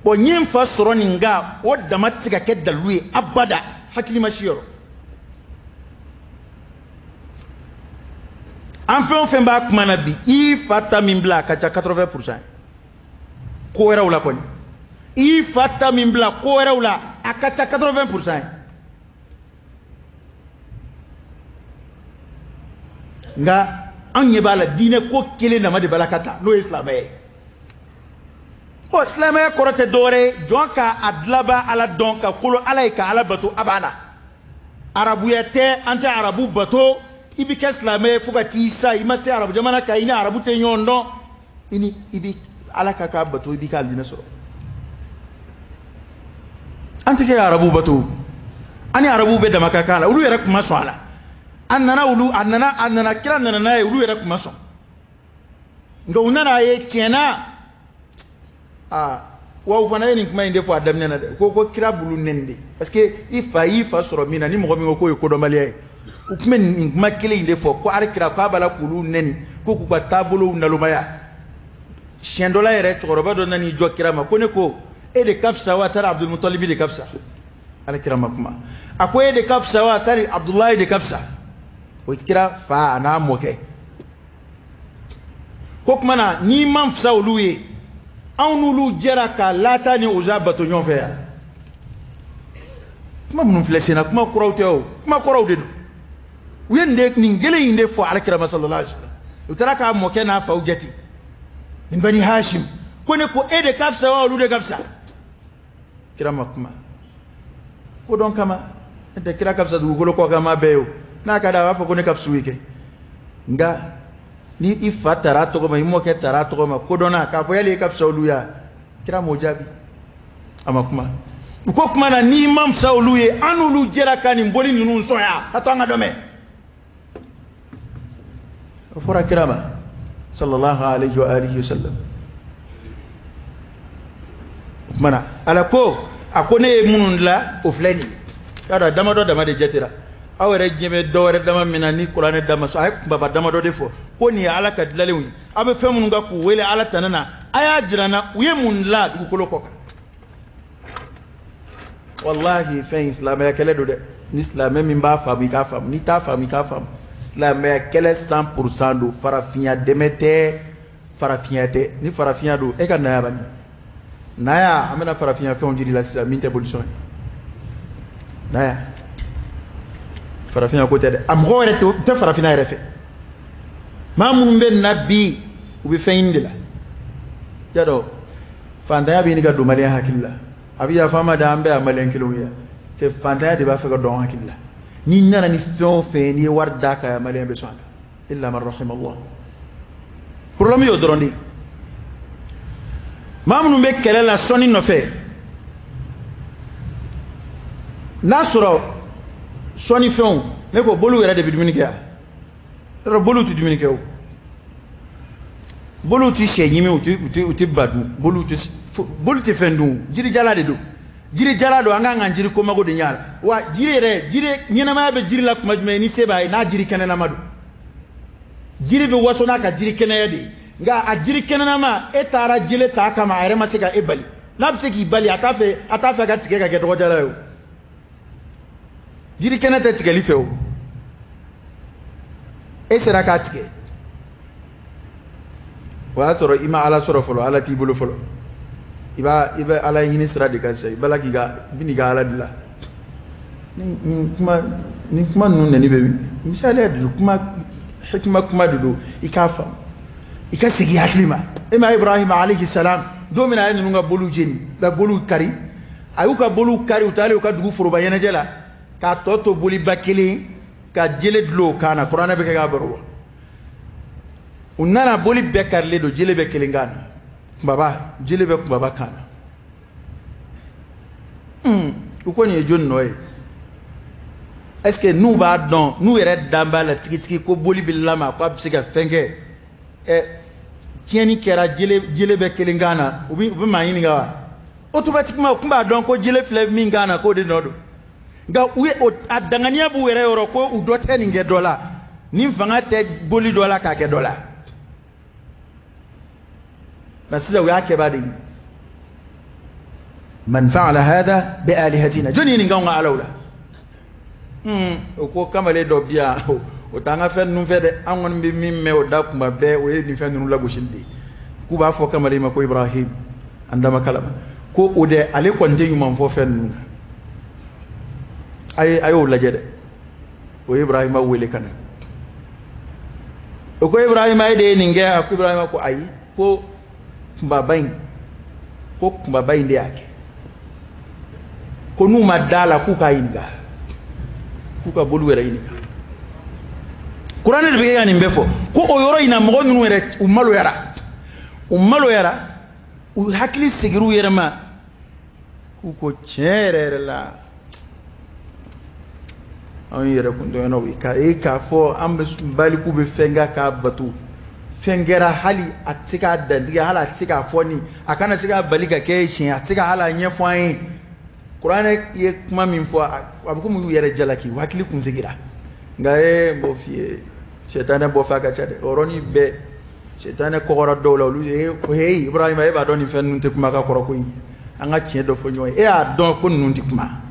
Bon, n ye n fa sɔrɔ nin kan, o dama tɛ se ka kɛ dalilu ye abada, hakili ma si yɔrɔ. An fɛn o fɛn b'a kuma na bi, i fa ta min bila a ka ca 80% ko wɛrɛw la kɔni, i fa ta min bila ko wɛrɛw la a ka ca 80%. Nka anw ɲɛ b'a la diinɛ ko kelen dama de b'a la ka taa, n'o ye silamɛya ye. Ɔ, silamɛya kɔrɔ tɛ dɔwɛrɛ ye, jɔn ka a dilaba Ala dɔn, ka kolo Ala ye, ka Ala bato, a b'a la. Arabuya tɛ, an tɛ arabu bato. I bɛ kɛ silamɛ ye fo ka t'i sa, i ma se arabu jamana kan, i ni arabu tɛ ɲɔgɔn dɔn, i ni i bɛ Ala ka k'a bato, i b'i ka alijinɛ sɔrɔ. An tɛ kɛ arabu bato, an ni arabu bɛ dama ka kan la, olu yɛrɛ kun ma sɔn a la. A nana olu, a nana, a nana, kira nana n'a ye, olu yɛrɛ kun ma sɔn. Nka u nana a ye tiɲɛ na, aa, wa u fana ye nin kuma in de fɔ a daminɛ na dɛ, ko kira bolo nɛni de, parce que i fa y'i fa sɔrɔ min na, ni mɔgɔ min ko k'o ye kodɔnbaliya ye, u tun bɛ nin kuma kelen in de fɔ ko ali kira k'a b'a la k'olu nɛni, ko k'u ka taabolow nalomaya. Siɲɛ dɔ la yɛrɛ, cɛkɔrɔba dɔ nan'i jɔ kira ma ko ne ko e de ka fisa wa tari Abdulmutalibi de ka fisa? Ale kira ma kuma. A ko e de ka fisa wa tari Abdulayi de ka fisa? O ye kira fa a n'a mɔkɛ. Ko kuma na n'i man fisa olu ye, anw n'olu jɛra ka Lata ni Uza bato ɲɔgɔn fɛ yan. Kuma minnu filɛ sen na, kuma kuraw tɛ o, kuma kɔrɔw de don. U ye nin kelen in de fɔ alakira ma sallallahu alaihi wasallam. U taara k'a mɔkɛ n'a faw jate min bani Hashim, ko ne ko e de ka fisa wa olu de ka fisa? Kira ma kuma ko dɔn kama, n'o tɛ kira ka fisa dugukolo kɔ kan maa bɛɛ ye o. N'a ka di a b'a fɔ ko ne ka fisa u ye kɛ. Nka ni i fa taara a tɔgɔ ma, i mɔkɛ taara a tɔgɔ ma, ko dɔnna k'a fɔ yali e ka fisa olu ye wa? Kira m'o jaabi, a ma kuma. U ko kuma na n'i ma fisa olu ye, an n'olu jɛra ka nin boli ninnu sɔn yan, a to an ka dɔ mɛn. O fɔra kira ma sallallahu alayhi wa alihi wa sallam. O kuma na Ala ko, a ko ne ye minnu dilan, o filɛ nin ye. Y'a dɔn damadɔ dama de jatera. Aw yɛrɛ ɲɛ bɛ dɔ wɛrɛ dama min na ni kuranɛ dama sɔn, a ye kunbaba damadɔ de fɔ ko nin ye Ala ka dilalenw ye. Aw bɛ fɛn minnu kan k'u wele Ala tana na, a y'a jira n na u ye mun dilan dugukolo kɔ kan. Walahi fɛn in silamɛya kɛlɛ don dɛ. Ni silamɛ min b'a faamu i k'a faamu, n'i t'a faamu i k'a faamu. Silamɛya kɛlɛ 100% don, farafinya dɛmɛ tɛ, farafinya tɛ. Ni farafinya don, e ka na yan bani. Na yan, an bɛna farafinya fɛnw jiri la sisan min tɛ bolisɔn ye. Na yan. Farafinya ko tɛ dɛ. A mɔgɔw yɛrɛ tɛ farafinna yɛrɛ fɛ. Maa minnu bɛ na bi, u bɛ fɛn ɲini de la. Y'a dɔn, fantanya bɛ ɲini ka don maliyɛn hakili la. A bɛ yafa an ma dɛ, an bɛɛ ye maliyɛn kelenw ye. C'est fantanya de b'a fɛ ka don an hakili la. N'i nana ni fɛn o fɛn ye, n'i ye wari d'a kan, maliyɛn bɛ sɔn a la. Illa man rahimallah. Problème y'o dɔrɔn de ye. Maa minnu bɛ kɛlɛ la sɔnni nɔfɛ, n'a sɔrɔ sɔnni fɛnw, ne ko boliw yɛrɛ de bɛ dumuni kɛ yan. Yɔrɔ boliw tɛ dumuni kɛ o. Boliw tɛ sɛ ɲimi, u tɛ ba dun, boliw tɛ fɛn dun, jirijala de don. Jirijala don, an kan ka jiri ko mago de ɲɛ a la. Wa jiri yɛrɛ, jiri ɲɛnamaya bɛ jiri la tuma jumɛn, ni se b'a ye, n'a jiri kɛnɛlama don. Jiri bɛ waso n'a ka jiri kɛnɛya de ye. Nka a jiri kɛnɛlama, e taara jele ta kama, a yɛrɛ ma se ka e bali. N'a bɛ se k'i bali, a t'a fɛ ka tigɛ ka kɛ dɔgɔjala ye o. Jiri kɛnɛ tɛ tigɛli fɛ o. E sera k'a tigɛ. O y'a sɔrɔ i ma Ala sɔrɔ fɔlɔ, Ala t'i bolo fɔlɔ. I bɛ Ala ɲini sira de kan sisan, i b'a la k'i ka, i bɛ n'i ka Ala dilan. Nin kuma ninnu nɛni bɛ min? Misaliya de don, kuma hikima kuma de don, i k'a faamu. I ka segin hakili ma. E ma Ibrahima alayhi salam, don min na a ye ninnu ka boliw jeni, ka boliw kari, a y'u ka boliw kari, u taalen u ka dugu foroba ɲɛnajɛ la, k'a tɔ to boliba kelen, ka jele dulon o kan na, kuranɛ bɛ kɛ k'a baro bɔ. U nana boli bɛɛ karilen don, jele bɛ kelen kan na. Kunbaba, jele bɛ kunbaba kan na. U ko nin ye jɔni nɔ ye? Est-ce que n'u b'a dɔn, n'u yɛrɛ dan b'a la tigitigi ko boli bɛ lama, k'a bɛ se ka fɛn kɛ? Tiɲɛni kɛra, jele bɛ kelen kan na, u bɛ maa ɲininka wa? Automatiquement, u tun b'a dɔn ko jele filɛ min kan na, k'o de nɔ don. Nka u ye a danganiya b'u yɛrɛ yɔrɔ ko u dɔ tɛ nin kɛ dɔ la, ni fanga tɛ boli dɔ la k'a kɛ dɔ la. Nka sisan u y'a kɛbaa de ye. Man fa'ala hadha bi alihatina, jɔnni ye nin k'anw ka alaw la? O ko kamalen dɔ bi yan, o t'an ka fɛn ninnu fɛ dɛ, an kɔni bɛ min mɛn o da kuma bɛɛ, o ye nin fɛn ninnu lagosili de ye. K'u b'a fɔ kamalen ma ko Ibrahim, an dama kalama ko o dɛ, ale kɔni tɛ ɲuman fɔ fɛn ninnu na. A y'o lajɛ dɛ. O ye Ibrahima wele ka na. O ko Ibrahima, e de ye nin kɛ? A ko Ibrahima ko ayi, ko kunbaba in, ko kunbaba in de y'a kɛ. Ko n'u ma da la, k'u k'a ɲininka, k'u ka boliw yɛrɛ ɲininka. Kuranɛ de bɛ kɛ ka nin bɛɛ fɔ. Ko o yɔrɔ in na, mɔgɔ ninnu yɛrɛ, u maloyara. U maloyara, u hakili seginna u yɛrɛ ma. K'u ko tiɲɛ yɛrɛ yɛrɛ la, anw yɛrɛ kun dɔnna ye k'a ye k'a fɔ an bɛ baliku bɛ fɛn kɛ k'a bato. Fɛn kɛra hali a tɛ se k'a dantigɛ, hali a tɛ se k'a fɔ nin, a kana se k'a bali ka kɛ tiɲɛ, a tɛ se ka hali a ɲɛfɔ an ye. Kuranɛ ye kuma min fɔ, a bɛ komi u yɛrɛ jalaki, u hakili kun seginna. Nka n b'o f'i ye, sɛtanɛ bɔ f'a ka ca dɛ. O yɔrɔnin bɛɛ, sɛtanɛ kɔgɔra dɔw la, olu ye hey Ibrahima, e b'a dɔn nin fɛn ninnu tɛ kuma ka kɔrɔ koyi. An ka tiɲɛ dɔ fɔ ɲɔgɔn ye. E y'a dɔn ko ninnu tɛ kuma.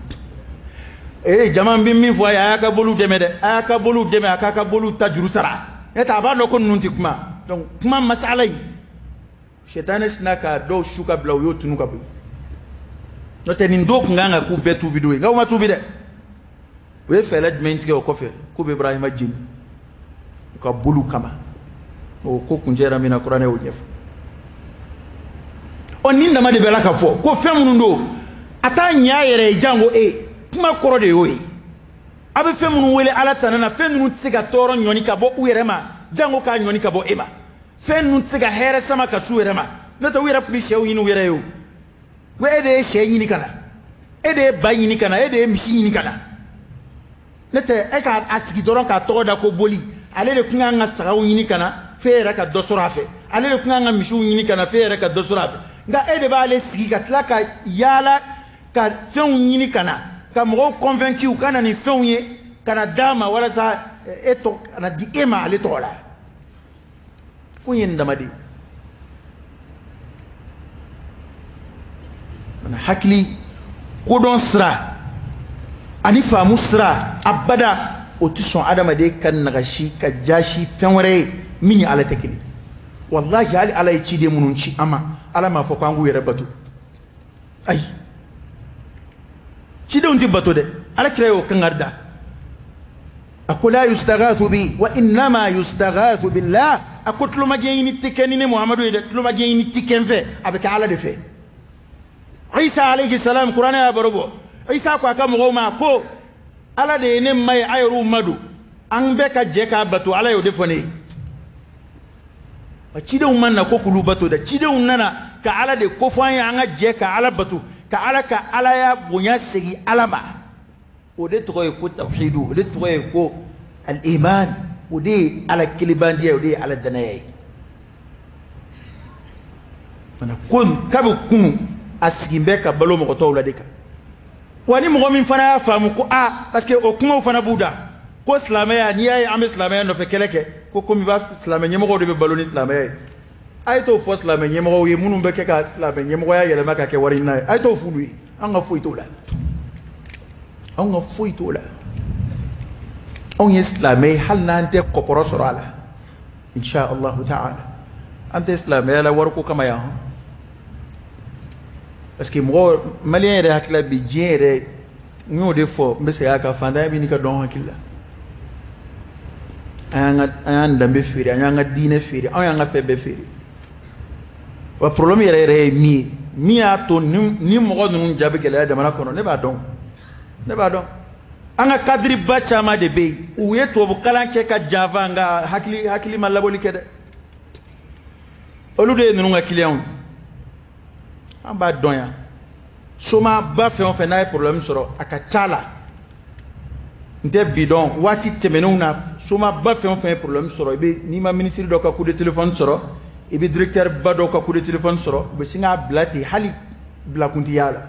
Jama bɛ min fɔ a ye, a y'a ka boliw dɛmɛ dɛ, a y'a ka boliw dɛmɛ, a k'a ka boliw ta juru sara. N'o tɛ a b'a dɔn ko ninnu tɛ kuma. Donc kuma masala in, sɛtanɛ sinna ka dɔw su ka bila, u y'o tunu ka bɔ yen. N'o tɛ nin dɔw tun kan ka k'u bɛɛ tuubi don ye, nka u ma tuubi dɛ. U ye fɛɛrɛ jumɛn tigɛ o kɔfɛ? K'u bɛ Ibrahima jeni u ka boliw kama. O ko kuncɛra min na, kuranɛ y'o ɲɛfɔ. Ɔ nin dama de bɛ la ka fɔ ko fɛn minnu don, a t'a ɲɛ a yɛrɛ ye jango e. Kuma kɔrɔ de y'o ye. A bɛ fɛn minnu wele Ala tana na, fɛn ninnu tɛ se ka tɔɔrɔ ɲɔni ka bɔ u yɛrɛ ma, jango k'a ɲɔni ka bɔ e ma. Fɛn ninnu tɛ se ka hɛrɛ sama ka s'u yɛrɛ ma. N'o tɛ u yɛrɛ tun bɛ sɛw ɲini u yɛrɛ ye o. Ko e de ye sɛ ɲini ka na. E de ye ba ɲini ka na, e de ye misi ɲini ka na. Ne tɛ e k'a sigi dɔrɔn k'a tɔgɔ da ko boli. Ale de tun kan ka sagaw ɲini ka na f'e yɛrɛ ka dɔ sɔrɔ a fɛ. Ale de tun kan ka misiw ɲini ka na f'e yɛrɛ ka dɔ sɔrɔ a fɛ. Nka e de b'ale sigi ka tila ka yaala ka fɛnw ɲini ka na, ka mɔgɔw convaincu u ka na ni fɛnw ye ka na d'a ma walasa e tɔ ka na di e ma ale tɔgɔ la. Ko in ye nin dama de ye. Hakili kodɔn sira ani faamu sira abada o tɛ sɔn adamaden ka nagasi ka jaasi fɛn wɛrɛ ye min ni Ala tɛ kelen. Walahi hali Ala ye ciden minnu ci an ma, Ala m'a fɔ k'an k'u yɛrɛ bato. Ayi, cidenw tɛ bato dɛ. Ala kira y'o kangari da. A ko la yustaghathu bi wa innama yustaghathu billah. A ko tulomajɛ ɲini tɛ kɛ ni ne Muhamadu ye dɛ, tulomajɛ ɲini tɛ kɛ n fɛ, a bɛ kɛ Ala de fɛ. Isa alayhi salam, kuranɛ y'a baro bɔ. Isa ko a ka mɔgɔw ma ko Ala de ye ne ma ye, a yɛrɛw ma don, an bɛɛ ka jɛ k'a bato, Ala y'o de fɔ ne ye. Wa cidenw ma na ko k'olu bato dɛ, cidenw nana ka Ala de ko fɔ an ye, an ka jɛ ka Ala bato, ka Ala ka Alaya bonya segin Ala ma. O de tɔgɔ ye ko tawhidu, o de tɔgɔ ye ko al-iman, o de ye Ala kelebandiya ye, o de ye Ala danaya ye. Fana ko kabi kunu a sigin bɛ ka balo mɔgɔ tɔw la de kan. Wa ni mɔgɔ min fana y'a faamu ko a, parce que o kumaw fana b'u da ko silamɛya, n'i y'a ye an bɛ silamɛya nɔfɛ kɛlɛ kɛ, ko komi b'a silamɛ ɲɛmɔgɔw de bɛ balo ni silamɛya ye. A ye t'o fɔ silamɛ ɲɛmɔgɔw ye minnu bɛ kɛ ka silamɛ ɲɛmɔgɔya yɛlɛma ka kɛ wari ɲini ye, a ye t'o f'olu ye. An ka foyi t'o la, anw ka foyi t'o la. Anw ye silamɛ ye hali n'an tɛ kɔkɔrɔ sɔrɔ a la, insha Allahu ta'ala. An tɛ silamɛya la wariko kama yan, parce que mɔgɔ maliyɛn yɛrɛ hakili la bi diɲɛ yɛrɛ, n y'o de fɔ, n bɛ segin a kan, fantanya bɛ n'i ka dɔn hakili la. An y'an danbe feere, an y'an ka diinɛ feere, anw y'an ka fɛn bɛɛ feere. Wa problème yɛrɛ yɛrɛ ye min ye, min y'a to ni mɔgɔ ninnu ja bɛ gɛlɛya jamana kɔnɔ, ne b'a dɔn, ne b'a dɔn. An ka cadre ba caman de bɛ yen, u ye tubabu kalan kɛ ka janfa, nka hakili ma labɔli kɛ dɛ. Olu de ye ninnu ka clients ye. An b'a dɔn yan, somaba fɛn o fɛn n'a ye problème sɔrɔ, a ka ca la, n tɛ bi dɔn, waati tɛmɛnenw na, somaba fɛn o fɛn ye problème sɔrɔ, i bɛ n'i ma ministre dɔ ka coup de téléphone sɔrɔ, i bɛ directeur ba dɔ ka coup de téléphone sɔrɔ, u bɛ sin k'a bila ten, hali bilakun tɛ y'a la.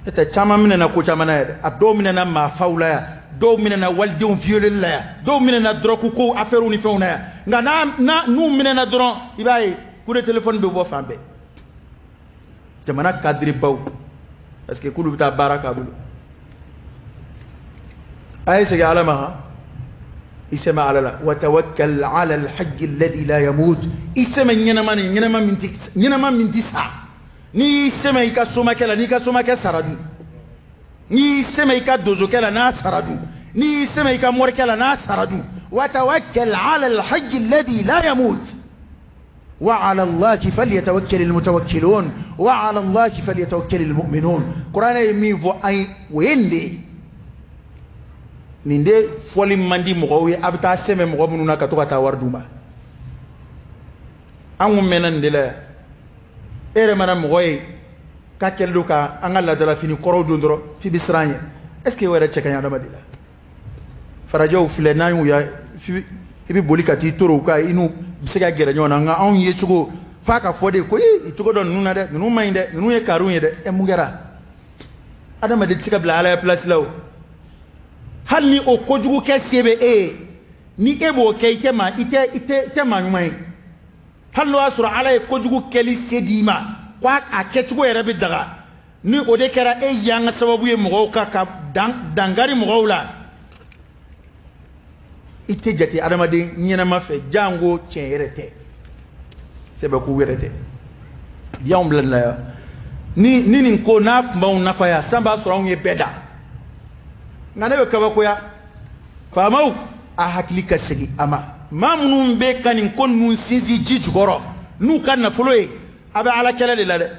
Ne tɛ caman minɛna ko caman na yɛrɛ, a dɔw minɛna maafaw la yan, dɔw minɛna walidenw violeli la yan, dɔw minɛna drogue ko affaire ni fɛnw na yan. Nka n'u minɛna dɔrɔn, i b'a ye coup de téléphone bɛ bɔ fan bɛɛ. Jamana cadre baw, parce que k'olu bɛ taa baara k'a bolo. A ye segin Ala ma, han, i sɛmɛ Ala la. Wa tawakkal ala alhayy alladhi la yamut. I sɛmɛ ɲɛnama ni ɲɛnama min ti sa. N'i y'i sɛmɛ i ka somakɛ la, n'i ka somakɛ sara dun. N'i y'i sɛmɛ i ka dozokɛ la, n'a sara dun. N'i y'i sɛmɛ i ka morikɛ la, n'a sara dun. Wa tawakkal ala alhayy alladhi la yamut. وعلى الله فليتوكل المتوكلون وعلى الله فليتوكل المؤمنون. قرآن min fɔ an ye, o ye nin de ye. Nin de fɔli man di mɔgɔw ye, a bɛ taa sɛmɛ mɔgɔ minnu na ka to ka taa wari d'u ma. An kun mɛnna nin de la yan. E yɛrɛ mana mɔgɔ ye k'a kɛlen don ka an ka laadalafini kɔrɔw don dɔrɔn, f'i bɛ siran an ɲɛ. Est ce que o yɛrɛ cɛ ka ɲi adamaden la? Farajɛw filɛ, n'an y'u ya, i bɛ boli ka t'i toro u kan, i n'u bɛ se ka gɛrɛ ɲɔgɔn na. Nka anw ye cogo f'a ka fɔ de ko i cogo dɔ ninnu na dɛ, ninnu man ɲi dɛ, ninnu ye karun ye dɛ. Ɛ, mun kɛra? Adamaden tɛ se ka bila Ala ya place la o. Hali ni o kojugu kɛ se bɛ e ye, ni e b'o kɛ, i tɛ maa, i tɛ i tɛ i tɛ maa ɲuman ye. Hali n'o y'a sɔrɔ Ala ye kojugu kɛli se d'i ma, ko a kɛcogo yɛrɛ bɛ daga, ni o de kɛra e y'an ka sababu ye mɔgɔw ka dankari mɔgɔw la, i tɛ jate adamaden ɲɛnama fɛ, jango tiɲɛ yɛrɛ tɛ, sɛbɛko yɛrɛ tɛ. Bi anw bila nin la yan, ni nin ko n'a tun b'anw nafa yan, san b'a sɔrɔ anw ye bɛɛ da. Nka ne bɛ kabakoya, faamaw a hakili ka segin a ma. Maa minnu bɛ ka nin ko ninnu sinsin ji jukɔrɔ n'u ka nafolo ye, a bɛ Ala kɛlɛ de la dɛ.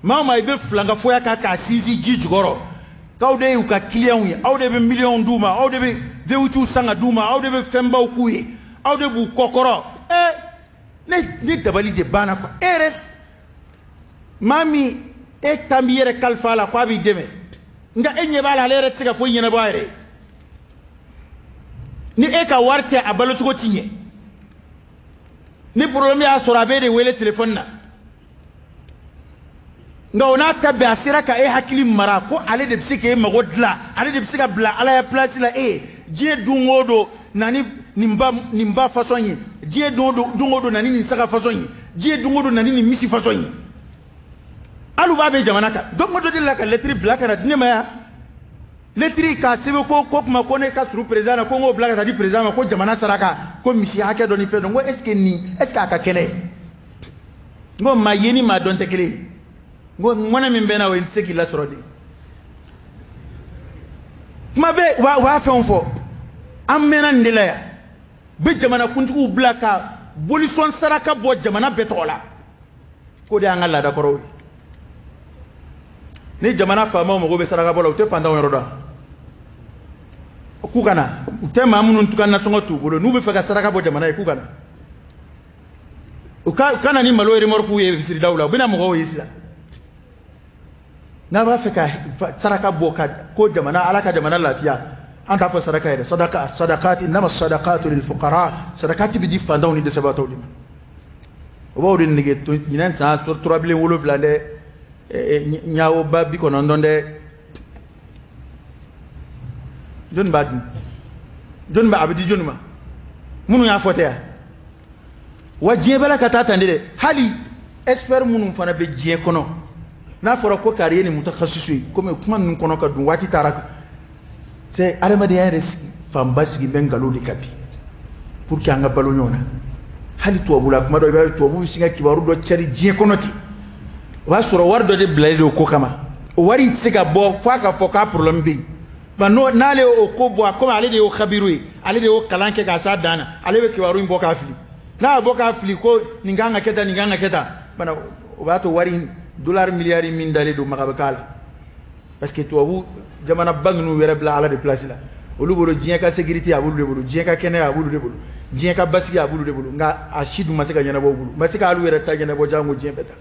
Maa o maa i bɛ filankafoya kan k'a sinsin ji jukɔrɔ, k'aw de y'u ka kiliyanw ye, aw de bɛ miliyɔnw d'u ma, aw de bɛ V8 san ka d'u ma, aw de bɛ fɛnbaw k'u ye, aw de b'u kɔkɔrɔ. Ne dabali de banna quoi. E yɛrɛ maa min E tan b'i yɛrɛ kalifa a la k'a b'i dɛmɛ, nka e ɲɛ b'a la ale yɛrɛ tɛ se ka foyi ɲɛnabɔ a yɛrɛ ye. Ni e ka wari tɛ, a balocogo ti ɲɛ. Ni problème y'a sɔrɔ, a b'e de wele téléphone na. Nka o n'a ta bɛɛ, a sera ka e hakili mara ko ale de bɛ se k'e mago dilan, ale de bɛ se ka bila Ala ya place la e ye. Diɲɛ don o don na ni nin ba façon ye, diɲɛ don o don na ni nin saga façon ye, diɲɛ don o don na ni nin misi façon ye. Hali u b'a bɛ jamana kan. Donc dɔ delila ka lettre bila ka na di ne ma yan, lettre k'a sɛbɛn ko kuma ko ne ka surun président na, ko n k'o bila ka taa di président ma, ko jamana saraka ko misi hakɛ dɔ ni fɛn dɔ. N ko est ce que nin, est ce que a ka kɛnɛ? N ko maa ye ni maa dɔn tɛ kelen ye. N ko ŋɔnɛ min bɛ n na, o ye n tɛ se k'i lasɔrɔ de. Kuma bɛɛ u b'a fɛnw fɔ. An mɛnna nin de la yan. U bɛ jamanakuntigiw bila ka bolisɔn saraka bɔ jamana bɛɛ tɔgɔ la, k'o de y'an ka laada kɔrɔw ye. Ni jamana faamaw mago bɛ saraka bɔ la, u tɛ fantanw yɔrɔ dɔn, k'u ka na. U tɛ maa minnu ka nasɔngɔ t'u bolo, n'u bɛ fɛ ka saraka bɔ jamana ye, k'u ka na. U ka na ni malo remorque ye misiridaw la, u bɛna mɔgɔw ye sisan. N'a b'a fɛ ka saraka bɔ ka ko jamana, Ala ka jamana lafiya, an t'a fɔ saraka yɛrɛ. Sadaka, sadakati, innama sadakatu lil fuqara. Sadakati bɛ di fantanw ni dɛsɛbaatɔw de ma. O b'aw de nege to ɲinɛn san turabilen 7 dɛ, ɲawoba 90 dɛ. Jɔnni b'a dun? Jɔnni b'a, a bɛ di jɔnni ma? Minnu y'a fɔ tɛ yan wa? Diɲɛ bɛɛ la ka taa tan de dɛ. Hali expert minnu fana bɛ diɲɛ kɔnɔ, n'a fɔra ko kari ye nin mutakhasisu ye, komi kuma ninnu kɔnɔ ka dun waati taara, c'est adamadenya yɛrɛ fanba sigi bɛ nkalon de kan bi pour que an ka balo ɲɔgɔn na. Hali tubabu la, kuma dɔ i b'a ye tubabu bɛ sin ka kibaru dɔ cari diɲɛ kɔnɔ ten, o b'a sɔrɔ wari dɔ de bilalen don o ko kama. O wari in tɛ se ka bɔ f'a ka fɔ k'a problème bɛ yen. Nka n'ale y'o ko bɔ, komi ale de y'o khabiru ye, ale de y'o kalan kɛ k'a s'a dan na, ale bɛ kibaru in bɔ k'a fili. N'a y'a bɔ k'a fili ko nin kan ka kɛ tan, nin kan ka kɛ tan, bana o b'a to wari in dollar miliyari min dalen don, maga bɛ k'a la. Parce que tubabu jamanaba ninnu yɛrɛ bila Ala de place la. Olu bolo diɲɛ ka sécurité a b'olu de bolo, diɲɛ ka kɛnɛya a b'olu de bolo, diɲɛ ka basigi a b'olu de bolo. Nka a si dun ma se ka ɲɛnabɔ u bolo, ma se k'alu yɛrɛ ta ɲɛnabɔ, jango diɲɛ bɛɛ ta.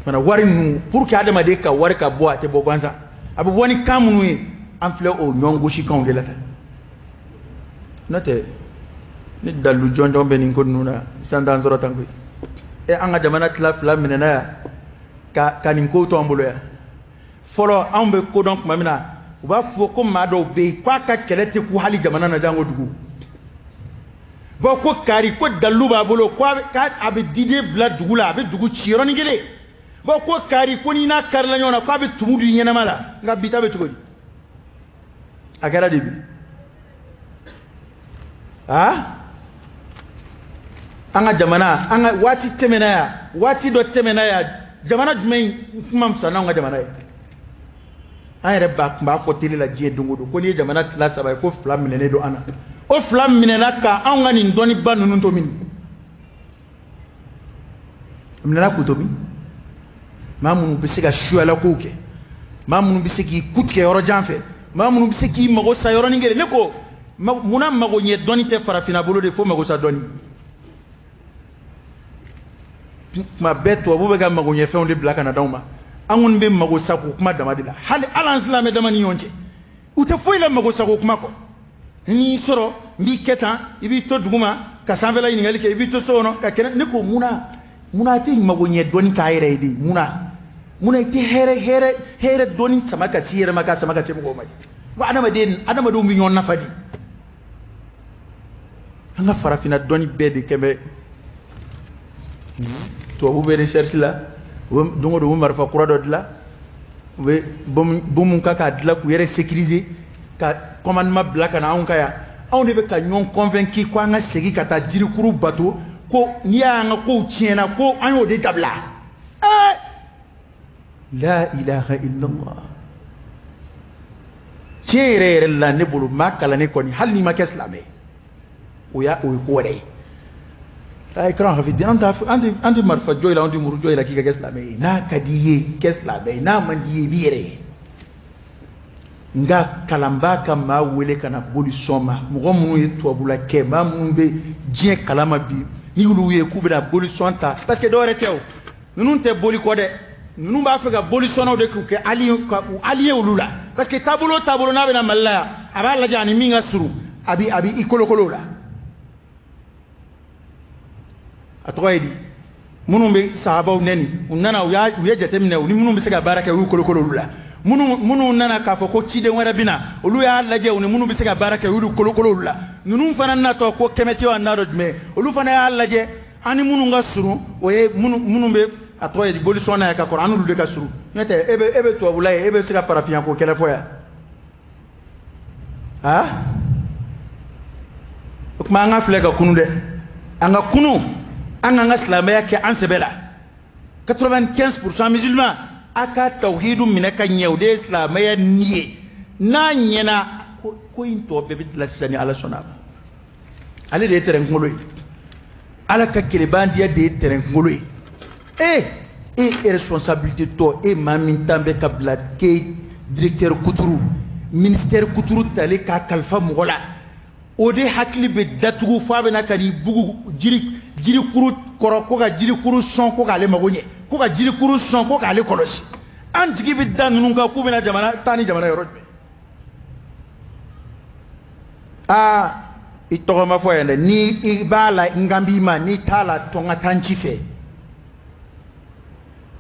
Fana wari ninnu, pour que adamaden ka wari ka bɔ, a tɛ bɔ gansan, a bɛ bɔ ni kan minnu ye, an filɛ o ɲɔgɔn gosi kanw de la tan. N'o tɛ, ni dalilu jɔnjɔn bɛ nin ko ninnu na, san t'an sɔrɔ tan koyi. E, an ka jamana tila fila minɛna yan ka nin kow to an bolo yan. Fɔlɔ, anw bɛ kodɔn tuma min na, u b'a fɔ ko maa dɔw bɛ yen k'a ka kɛlɛ tɛ ku hali jamana na, jango dugu. Bon, ko kari ko dalilu b'a bolo, ko a bɛ diden bila dugu la, a bɛ dugu ci yɔrɔnin kelen. Bon, ko kari ko n'i n'a karila ɲɔgɔn na, k'a bɛ tumu don i ɲɛnama la. Nka bi ta bɛ cogo di? A kɛra de bi aa an ka jamana, an ka waati tɛmɛna yan, waati dɔ tɛmɛna yan. Jamana jumɛn kuma fisa n'anw ka jamana ye? An yɛrɛ ba tun b'a fɔ télé la diɲɛ don o don ko n'i ye jamana tila saba ye, ko fila minɛnen don an na. O fila minɛna ka anw ka nin dɔnniba ninnu to min? A minɛna k'u to min? Maa minnu bɛ se ka suyalakow kɛ, maa minnu bɛ se k'i ku tigɛ yɔrɔ jan fɛ, maa minnu bɛ se k'i mago sa yɔrɔnin kelen. Ne ko munna mago ɲɛ dɔnni tɛ farafinna bolo de, fo mago sa dɔnni? Tuma bɛɛ tubabu bɛ ka mago ɲɛfɛnw de bila ka na d'anw ma. An kɔni bɛ mago sako kuma dama de la. Hali an silamɛ dama ni ɲɔgɔn cɛ, u tɛ foyi la mago sako kuma kɔ. N'i sɔrɔ n b'i kɛ tan, i b'i to dugu ma ka sanfɛla ɲininkali kɛ, i b'i to so kɔnɔ ka kɛnɛ. Ne ko munna a tɛ mago ɲɛ dɔnni k'a yɛrɛ ye de? Munna i tɛ hɛrɛ hɛrɛ dɔnni sama ka s'i yɛrɛ ma, ka sama ka se mɔgɔw ma de? Wa adamadenw bɛ ɲɔgɔn nafa de. An ka farafinna dɔnni bɛɛ de kɛ bɛ tubabu bɛ recherche la. Don o don, u bɛ marifa kura dɔ dilan, u bɛ bombe ka k'a dilan k'u yɛrɛ sécuriser, ka commandement bila ka na anw ka yan. Anw de bɛ ka ɲɔgɔn convaincu ko an ka segin ka taa jirikuru bato, ko n'i y'an ka kow tiɲɛna, ko an y'o de dabila. Ɛɛ, la ilaha illallah. Tiɲɛ yɛrɛ yɛrɛ la, ne bolo, maa kalannen kɔni, hali n'i ma kɛ silamɛ ye, o y'a o ye ko wɛrɛ ye. Ekran hafi an tɛ marifa jɔ i la, an tɛ muru jɔ i la k'i ka kɛ silamɛ ye. N'a ka di i ye, kɛ silamɛ ye. N'a man di i ye, i b'i yɛrɛ ye. Nka kalanbaa ka maa wele ka na boli sɔn ma, mɔgɔ minnu ye tubabula kɛ, maa minnu bɛ diɲɛ kalama bi, n'i y'olu ye k'u bɛna boli sɔn ta, parce que dɔwɛrɛ tɛ o. Ninnu tɛ boli kɔ dɛ, ninnu b'a fɛ ka bolisɔnnaw de k'u kɛ allié, ka u allié olu la, parce que taabolo o taabolo n'a bɛna Mali la yan, a b'a lajɛ ani min ka surun, a bi i kolokolo o la. A tɔgɔ ye di, minnu bɛ sahabaw nɛni, u nana, u ye jateminɛ, u ni minnu bɛ se ka baara kɛ, u y'u kolokolo olu la. Minnu nana k'a fɔ ko ciden wɛrɛ bɛ na, olu y'a lajɛ, u ni minnu bɛ se ka baara kɛ, u y'olu kolokolo olu la. Ninnu fana natɔ ko kɛmɛtiw a n'a dɔ jumɛn, olu fana y'a lajɛ an ni minnu ka surun, o ye minnu bɛ, a tɔgɔ ye di, bolisɔn na ye ka kɔrɔ, an n'olu de ka surun. N'o tɛ, e bɛ tubabula ye, e bɛ se ka farafinya ko kɛlɛ fɔ yan? Aa, o tuma an ka filɛ ka kunu dɛ, an ka kunu, an k'an ka silamɛya kɛ an sɛbɛ la. 95% musulman, a ka tawhidu minɛ ka ɲɛ, o de ye silamɛya ni ye. N'a ɲɛna, ko in tɔ bɛɛ bɛ dilan sisan ni Ala sɔnna a ma. Ale de ye tɛrɛn kunkolo ye, Ala ka kelebandiya de ye tɛrɛn kunkolo ye. E responsabilité tɔ, e maa min tan bɛ ka bila k'e directeur kuturu, ministère kuturu talen k'a kalifa mɔgɔ la, o de hakili bɛ datugu f'a bɛna ka n'i bugu jirikuru kɔrɔ, ko ka jirikuru sɔn, ko k'ale mago ɲɛ, ko ka jirikuru sɔn, ko k'ale kɔlɔsi. An jigi bɛ da ninnu kan k'u bɛna jamana taa ni jamana yɔrɔ jumɛn? Aa, i tɔgɔ ma fɔ yan dɛ. Ni i b'a la, n kan b'i ma. N'i t'a la, tɔn ka taa n ci fɛ.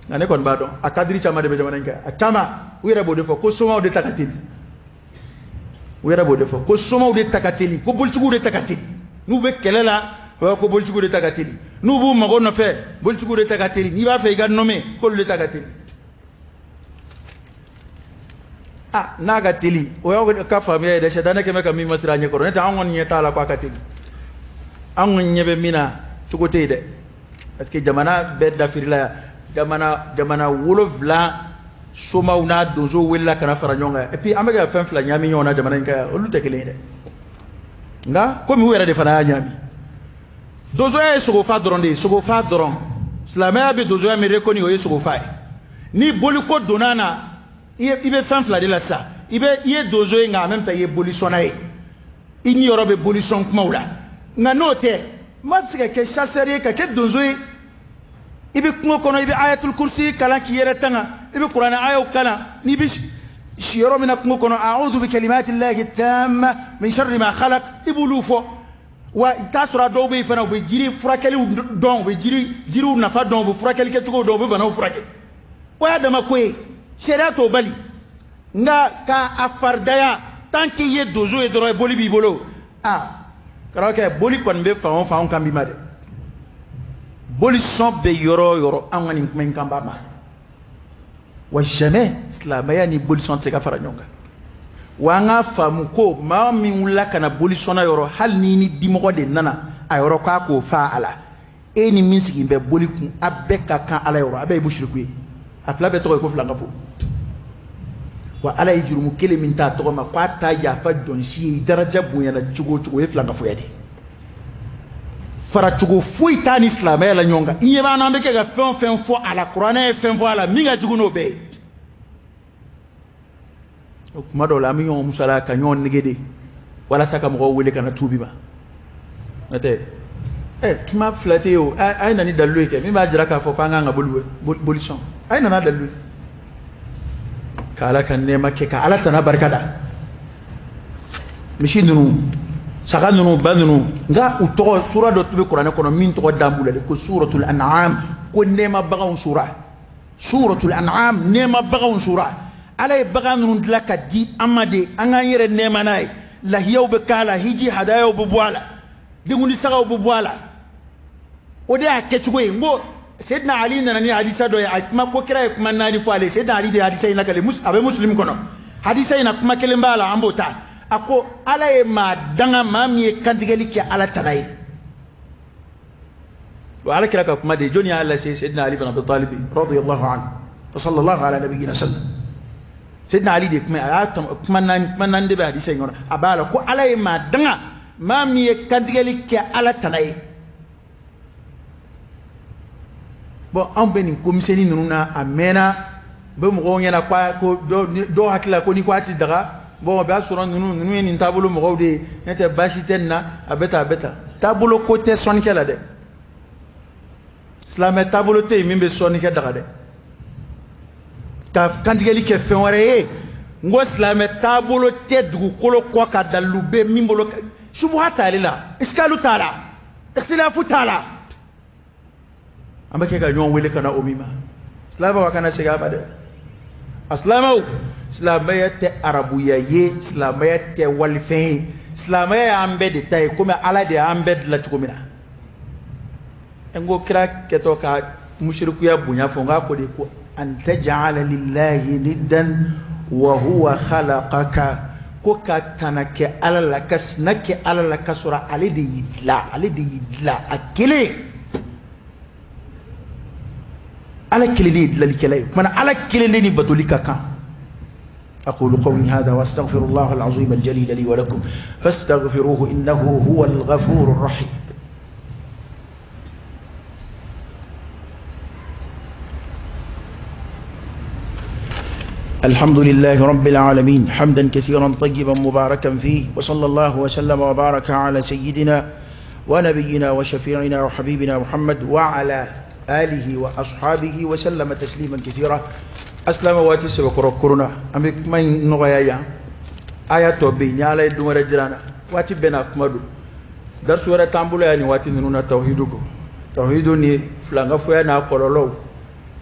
Nka ne kɔni b'a dɔn, a kadiri caman de bɛ jamana in kɛ. A caman, u yɛrɛ b'o de fɔ ko somaw de ta ka teli. U yɛrɛ b'o de fɔ ko somaw de ta ka teli, ko bolitigiw de ta ka teli. N'u bɛ kɛlɛ la, u b'a fɔ ko bolitigiw de ta ka teli. N'u b'u mago nɔfɛ, bolitigiw de ta ka teli. N'i b'a fɛ i ka nommer, k'olu de ta ka teli. Ah, n'a ka teli, o y'aw ka faamuya ye dɛ. Sɛtanɛ kɛmɛ ka min masiri a ɲɛkɔrɔ, n'o tɛ an kɔni ɲɛ t'a la k'a ka teli. An kɔni ɲɛ bɛ min na, cogo tɛ yen dɛ, parce que jamana bɛɛ dafirila yan. Jamana 7 somaw n'a donsow welela ka na fara ɲɔgɔn kan. Et puis an bɛ ka fɛn fila ɲagami ɲɔgɔn na jamana in kan yan, olu tɛ kelen ye dɛ. Nka komi u yɛrɛ de fana y'a ɲagami, donsoya ye sogofa dɔrɔn de ye, sogofa dɔrɔn. Silamɛya bɛ donsoya min reconnu, o ye sogofa ye. Ni boliko donna na, i bɛ fɛn fila de la sisan. I ye donso ye, nka en même temps i ye bolisɔnna ye, i niyɔrɔ bɛ bolisɔn kumaw la. Nka n'o tɛ, maa bɛ se ka kɛ chasseur ye ka kɛ donso ye. I bɛ kungo kɔnɔ, i bɛ ayatul kursi kalan k'i yɛrɛ tanga, i bɛ kuranɛ ayaw kalan. N'i bɛ si yɔrɔ min na kungo kɔnɔ, a'udhu bi kalimati llahi tamma min sharri ma khalaq, i b'olu fɔ. Wa i t'a sɔrɔ a dɔw bɛ yen fana, u bɛ jiri furakɛliw dɔn, u bɛ jiriw nafa dɔn, u bɛ furakɛli kɛcogow dɔn, u bɛ banaw furakɛ. O y'a dama ko ye, sariya t'o bali. Nka k'a faridaya, tant qu'i ye donso ye dɔrɔn, boli b'i bolo. Aa, karamɔgɔkɛ, boli kɔni bɛ fan o fan, anw kan b'i ma dɛ. Boli sɔn bɛ yɔrɔ o yɔrɔ, an ka nin kuma in kan b'a ma. Wa jamais silamɛya ni bolisɔn tɛ se ka fara ɲɔgɔn kan. Wa an k'a faamu ko maa min wulila ka na bolisɔnna yɔrɔ, hali ni dimɔgɔ de nana a yɔrɔ k'a k'o fa a la, e ni min sigilen bɛ boli kun, a bɛɛ ka kan Ala yɔrɔ, a bɛɛ ye musiriku ye. A fila bɛɛ tɔgɔ ye ko filankafo. Wa Ala ye jurumu kelen min t'a tɔgɔ ma k'a t'a yafa jɔn si ye, daraja bonyana cogo o cogo, o ye filankafoya de ye. Faracogo foyi t'a ni silamɛya la ɲɔgɔn kan. I ɲɛ b'an na, an bɛ kɛ ka fɛn o fɛn fɔ a la, kuranɛ ye fɛn fɔ a la min ka jugu n'o bɛɛ ye. O kuma dɔw la, an bɛ ɲɔgɔn musala ka ɲɔgɔn nege de walasa ka mɔgɔw wele ka na tuubi ma. N'o tɛ, kuma fila tɛ yen o. A ye na ni dalilu ye kɛ min b'a jira k'a fɔ k'an kan ka boli sɔn. A ye na n'a dalilu ye ka Ala ka nɛɛma kɛ, ka Ala tana barika da. Misi ninnu, saga ninnu, ba ninnu, nka u tɔgɔ, sura dɔ bɛ kuranɛ kɔnɔ min tɔgɔ dan b'u la de, ko suratul an'am, ko nɛɛma baganw sura. Suratul an'am, nɛɛma baganw sura. Ala ye bagan ninnu dilan ka di an ma de, an k'an yɛrɛ nɛɛma n'a ye. Lahiyaw bɛ k'a la, hiji hadayaw bɛ bɔ a la, denkundi sagaw bɛ bɔ a la. O de y'a kɛcogo ye. N ko Seydina Ali nana ni hadisa dɔ ye, a kuma ko kira ye kuma naani fɔ ale. Seydina Ali de ye hadisa in lakale, a bɛ Muslim kɔnɔ. Hadisa in na, kuma kelen b'a la, an b'o ta. A ko Ala ye maa danga, maa min ye kantigɛli kɛ Ala tana ye. Wa Ala kira ka kuma de ye, jɔnni y'a lase? Seydina Ali bin Abi Talib radiyallahu anhu wa sallallahu ala nabiyyina sallam. Seydina Ali de kuma, a y'a kuma naani, kuma naani de bɛ hadisa in kɔnɔ. A b'a la ko Ala ye maa danga, maa min ye kantigɛli kɛ Ala tana ye. Bon, anw bɛ nin komisɛnnin ninnu na, a mɛnna bɛ mɔgɔw ɲɛna ko dɔw hakili la ko ni ko a ti daga. Bon, o b'a sɔrɔ ninnu ye nin taabolo mɔgɔw de ye, n'o tɛ baasi tɛ nin na. A bɛ tan, a bɛ tan. Taabolo ko tɛ sɔnnikɛ la dɛ. Silamɛ taabolo tɛ yen min bɛ sɔnni kɛ daga dɛ. Ka kantigɛli kɛ fɛn wɛrɛ ye. N ko silamɛ taabolo tɛ dugukolo kɔ ka dalilu bɛ min bolo. Subuha t'ale la, isikalu t'a la, ikhtilafu t'a la. An bɛ kɛ ka ɲɔgɔn wele ka na o min ma. Silamɛw a kana segin a ma dɛ. A silamɛw, silamɛya tɛ arabuya ye, silamɛya tɛ walifɛn ye. Silamɛya y'an bɛɛ de ta ye komi Ala de y'an bɛɛ dilan cogo min na. N ko kira kɛtɔ ka musirikuya bonya fɔ, n k'a ko de ko an taj'ala lillahi niddan wa huwa khalaqaka, ko ka tana kɛ Ala la, ka sina kɛ Ala la ka sɔrɔ ale de y'i dilan, ale de y'i dilan a kelen. Ala kelen de ye dilanlikɛla ye, o kumana Ala kelen de ni batoli ka kan. أقول قولي هذا وأستغفر الله العظيم الجليل لي ولكم فاستغفروه إنه هو الغفور الرحيم. الحمد لله رب العالمين حمدا كثيرا طيبا مباركا فيه، وصلى الله وسلم وبارك على سيدنا ونبينا وشفيعنا وحبيبنا محمد وعلى آله وأصحابه وسلم تسليما كثيرا. أسلم واتي سبكرو كورونا أمي كما نغيا يا آية توبي نيالا يدوم رجلانا واتي بنا كمادو درس ورا تامبولا يعني واتي نرونا توحيدكو توحيدوني فلانغا فويا نا كولولو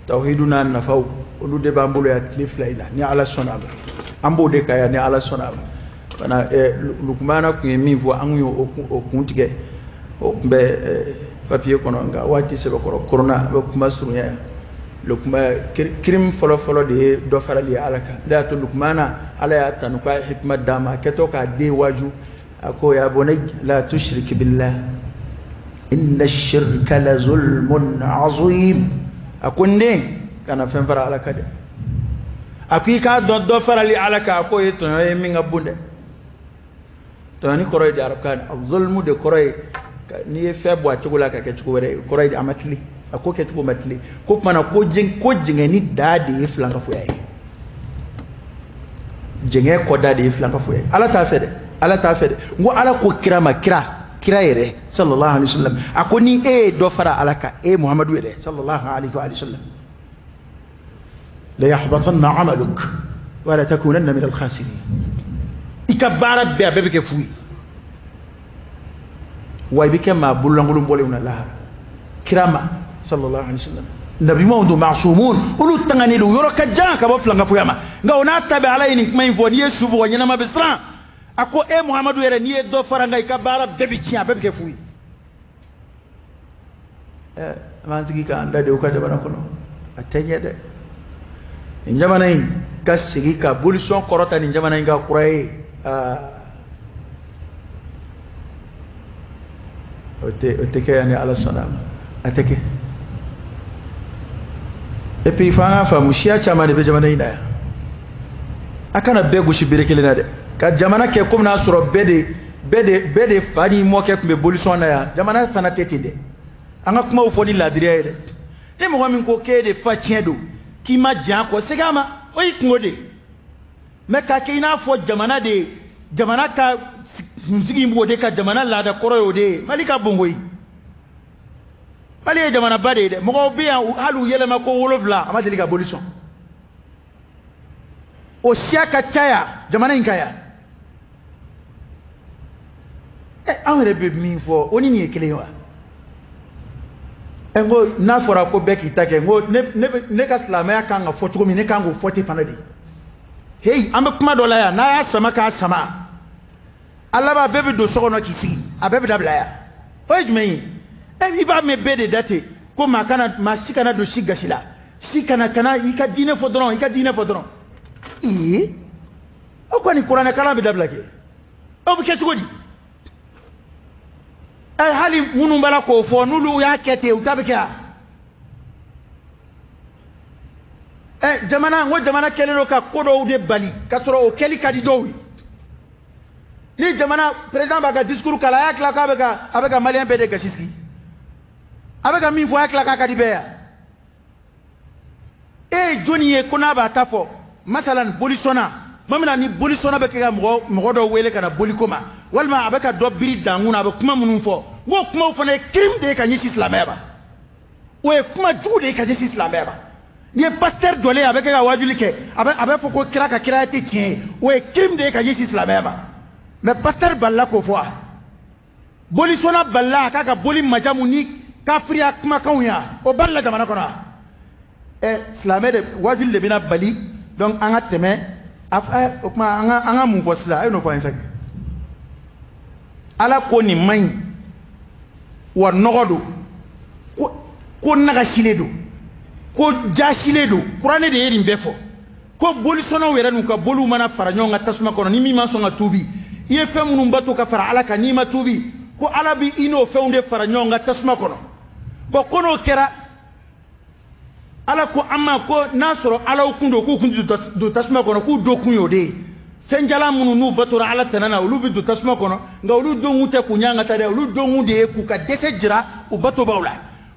توحيدنا نفاو olu de b'an bolo yan tile fila in na ni Ala sɔnna a ma an b'o de kan yan ni Ala sɔnna a ma fana Lukumana tun ye min fɔ an kun y'o o kun tigɛ o tun bɛ papier kɔnɔ nka waati sɛbɛkɔrɔ korona a bɛ kuma surunya yan. Lukuma crime fɔlɔ fɔlɔ de ye dɔ farali ye Ala kan. Ne y'a to Lukumana Ala y'a tanu k'a ye hikima d'a ma a kɛtɔ k'a den waaju a ko ya bunayya la tushrik billah inna ash-shirka la zulmun azim. A ko n den kana fɛn fara Ala kan dɛ. A ko i k'a dɔn dɔ farali Ala kan a k'o ye tɔɲɔ ye min ka bon dɛ. Tɔɲɔni kɔrɔ ye di arabukan na zulmu de kɔrɔ ye n'i ye fɛn bɔ a cogo la ka kɛ cogo wɛrɛ ye kɔrɔ ye di a ma tilen, a ko kɛcogo ma tilen. Ko kumana ko jɛngɛni da de ye filankafoya ye, jɛngɛ kɔda de ye filankafoya ye. Ala t'a fɛ dɛ, Ala t'a fɛ dɛ. N ko Ala ko kira ma, kira yɛrɛ sallallahu alaihi wasallam, a ko ni e ye dɔ fara Ala kan, e Muhamadu yɛrɛ sallallahu alaihi wa sallam, la yahbatanna amaluk wa la takunanna min al-khasirin. I ka baara bɛɛ a bɛɛ bɛ kɛ fu ye, wa i bɛ kɛ maa bololankolon bɔlenw na lahara. Kira ma sallallahu alaihi wasallam, nabiɲumanw don, maasumun, olu tanganen don, yɔrɔ ka jan ka bɔ filankafoya ma. Nka o n'a ta bɛɛ Ala ye nin kuma in fɔ, n'i ye su bugɔ ɲɛnama bɛ siran. A ko e Muhamadu yɛrɛ n'i ye dɔ fara n kan i ka baara bɛɛ bɛ tiɲɛ, a bɛɛ bɛ kɛ fu ye. An b'an sigi k'an da de u ka jamana kɔnɔ, a tɛ ɲɛ dɛ. Nin jamana in ka segin ka bolisɔn kɔrɔta nin jamana in ka kura ye, o tɛ kɛ yan ni Ala sɔnna a ma, a tɛ kɛ. Et puis f'an k'a faamu siya caman de bɛ jamana in na yan. A kana bɛɛ gosi bere kelen na dɛ. Ka jamana kɛ komi n'a sɔrɔ bɛɛ de fa ni mɔkɛ tun bɛ bolisɔn na yan. Jamana fana tɛ ten dɛ. An ka kumaw fɔ ni laadiriya ye dɛ. Ni mɔgɔ min ko k'e de fa tiɲɛ don, k'i ma jɛn a kɔ, segin a ma, o y'i kungo de ye. Mais k'a kɛ i n'a fɔ jamana de ye, jamana ka kunsigi b'o de ka jamana laada kɔrɔ y'o de ye. Mali ka bon koyi. Mali ye jamanaba de ye dɛ. Mɔgɔw bɛ yan hali u yɛlɛma ko 7 a ma deli ka boli sɔn. O siya ka caya jamana in kan yan. Anw yɛrɛ bɛ min fɔ o ni nin ye kelen ye wa? N ko n'a fɔra ko bɛɛ k'i ta kɛ, n ko ne ka silamɛya kan ka fɔ cogo min, ne kan k'o fɔ ten fana de. Heyi, an bɛ kuma dɔ la yan, n'a y'a sama k'a sama, a laban bɛɛ bɛ don so kɔnɔ k'i sigi, a bɛɛ bɛ dabila yan. O ye jumɛn ye? I b'a mɛn bɛɛ de da ten ko maa si kana don si gasi la, si kana i ka diinɛ fɔ dɔrɔn, i ka diinɛ fɔ dɔrɔn. Ee, o kɔni kuranɛkalan bɛ dabila kɛ, o bɛ kɛ cogo di? Hali minnu b'a la k'o fɔ n'olu y'a kɛ ten, u ta bɛ kɛ yan. Jamana, n ko jamana kɛlen don ka ko dɔw de bali k'a sɔrɔ o kɛli ka di dɔw ye. Ni jamana président b'a ka discours kalan, a y'a tila k'a bɛ ka maliyɛn bɛɛ de gasi sigi. A bɛ ka min fɔ, a y'a tila k'a ka di bɛɛ yan. E ye jɔnni ye ko n'a b'a ta fɔ? Masalan bolisɔnna, tuma min na ni bolisɔnna bɛ kɛ ka mɔgɔ dɔ wele ka na boliko ma, walima a bɛ ka dɔ biri dankun na, a bɛ kuma minnu fɔ, n k'o kumaw fana ye crime de ye ka ɲɛsin silamɛya ma. O ye kuma jugu de ye ka ɲɛsin silamɛya ma. N'i ye pasteur jɔlen a bɛ kɛ ka wajuli kɛ, a bɛ fɔ ko kira ka kiraya tɛ tiɲɛ ye, o ye crime de ye ka ɲɛsin silamɛya ma. Mais pasteur balila k'o fɔ wa? Bolisɔnna balila a k'a ka boli majamu ni kafiriya kumakanw ye, o balila jamana kɔnɔ wa? Ɛ silamɛ de wajuli de bɛna bali, donc an ka tɛmɛ o kuma an ka mun fɔ sisan? A ye n'o fɔ an ye sa. Ala ko nin man ɲi wa nɔgɔ don, ko nagasilen don, ko jasilen don. Kuranɛ de ye nin bɛɛ fɔ ko bolisɔnnaw yɛrɛ n'u ka boliw mana fara ɲɔgɔn kan tasuma kɔnɔ, ni min ma sɔn ka tuubi, i ye fɛn minnu bato ka fara Ala kan, n'i ma tuubi, ko Ala bi i n'o fɛnw de fara ɲɔgɔn kan tasuma kɔnɔ. Bon, ko n'o kɛra, Ala ko an ma ko n'a sɔrɔ Alaw kun don, k'u kun don tasuma kɔnɔ, k'u don kun y'o de ye. Fɛn jalan minnu n'u batora Ala tɛnɛ na, olu bɛ don tasuma kɔnɔ, nka olu donkun tɛ k'u ɲan ka taa dɛ, olu donkun de ye k'u ka dɛsɛ jira u batobaw la.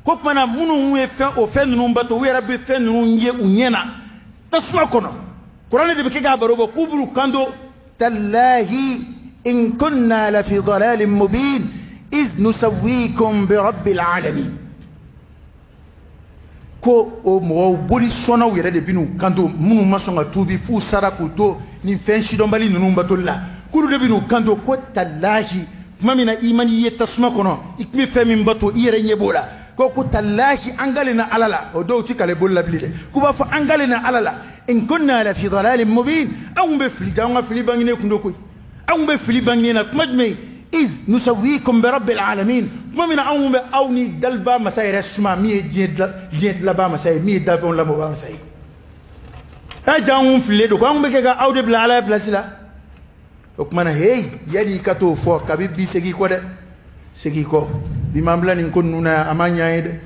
Ko tuma na minnu ye fɛn o fɛn ninnu bato, u yɛrɛ bɛ fɛn ninnu ye u ɲɛ na tasuma kɔnɔ. Kuranɛ de bɛ kɛ k'a baro bɔ k'u b'u kanto tallahi in kunna lafi dalalin mubin iz nusawwikum bi rabbil alamin. Ko o mɔgɔw bolisɔnnaw yɛrɛ de bɛn'u kanto, minnu ma sɔn ka tuubi f'u sara k'u to nin fɛn sidɔnbali ninnu batoli la, k'olu de bɛn'u kanto ko talahi, tuma min na i man i ye tasuma kɔnɔ, i tun bɛ fɛn min bato i yɛrɛ ɲɛ b'o la, ko talahi an kalenna Ala la. O dɔw ti kale boli la bilen dɛ, k'u b'a fɔ an kalenna Ala la, in kunna lafi dalalin mubin, anw bɛ fili, anw ka fili bangenen kun don koyi, anw bɛ fili bangenen na kuma jumɛn? Iz nusawwikum bi rabbil alamin, tuma min na anw bɛ aw ni daliba masa yɛrɛ suma, min ye diɲɛ dilaba masa ye, min ye dafɛnw lamɔba masa ye. Ɛ ja anw fililen don ko anw bɛ kɛ ka aw de bila Ala ya place la. O tuma na hey, yanni i ka t'o fɔ kabi bi segin kɔ dɛ, segin kɔ bi m'an bila nin ko ninnu na yan, a ma ɲɛ an ye dɛ,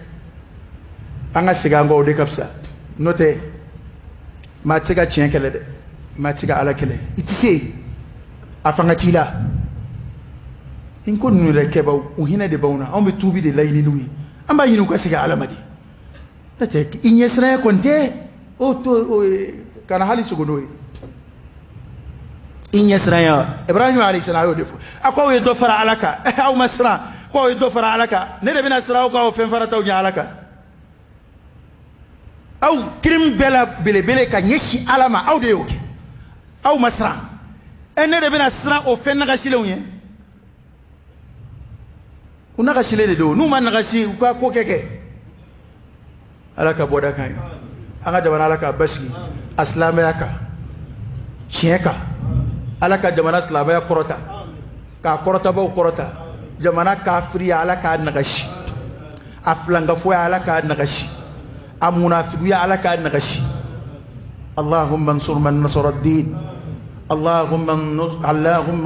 an ka segin an kɔ, o de ka fisa. N'o tɛ maa tɛ se ka tiɲɛ kɛlɛ dɛ, maa tɛ se ka Ala kɛlɛ, i tɛ se, a fanga t'i la. Nin ko ninnu yɛrɛ kɛbaw, u hinɛ de b'anw na, anw bɛ tuubi de laɲini n'u ye, an b'a ɲini u ka segin Ala ma de. N'o tɛ i ɲɛsiranya kɔni tɛ o to o kana hali sogo n'o ye. I ɲɛsiranya, Ibrahim alayhi salam y'o de fɔ, a ko aw ye dɔ fara Ala kan, aw ma siran, ko aw ye dɔ fara Ala kan, ne de bɛna siran aw kan, aw fɛn farataw ɲɛ Ala kan. Aw crime bɛɛ la belebele ka ɲɛsin Ala ma, aw de y'o kɛ, aw ma siran, ɛ ne de bɛna siran o fɛn nagasilenw ye. U nagasilen de don, n'u ma nagasi u ka ko kɛ. Ala ka bɔda kan ye, an ka jamana Ala k'a basigi a silamɛya kan, tiɲɛ kan. Ala ka jamana silamɛya kɔrɔta, k'a kɔrɔtabaw kɔrɔta, jamana kafiriya Ala k'a nagasi, a filankafoya Ala k'a nagasi, a munafiguya Ala k'a nagasi. Allahumma ansur man nasara ad-din, Allahumma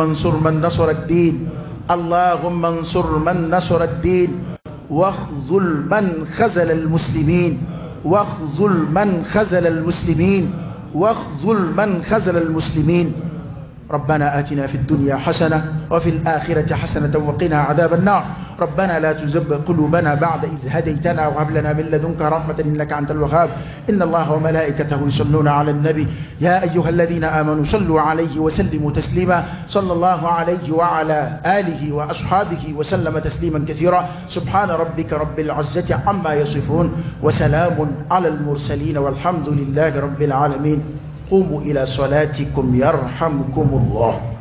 ansur man nasara ad-din, اللهم انصر من نصر الدين، واخذل من خذل المسلمين، واخذل من خذل المسلمين، واخذل من خذل المسلمين. ربنا آتنا في الدنيا حسنة وفي الآخرة حسنة وقنا عذاب النار. ربنا لا تزغ قلوبنا بعد إذ هديتنا وهب لنا من لدنك رحمة إنك أنت الوهاب. إن الله وملائكته يصلون على النبي يا أيها الذين آمنوا صلوا عليه وسلموا تسليما. صلى الله عليه وعلى آله وأصحابه وسلم تسليما كثيرا. سبحان ربك رب العزة عما يصفون وسلام على المرسلين والحمد لله رب العالمين. قوموا إلى صلاتكم يرحمكم الله.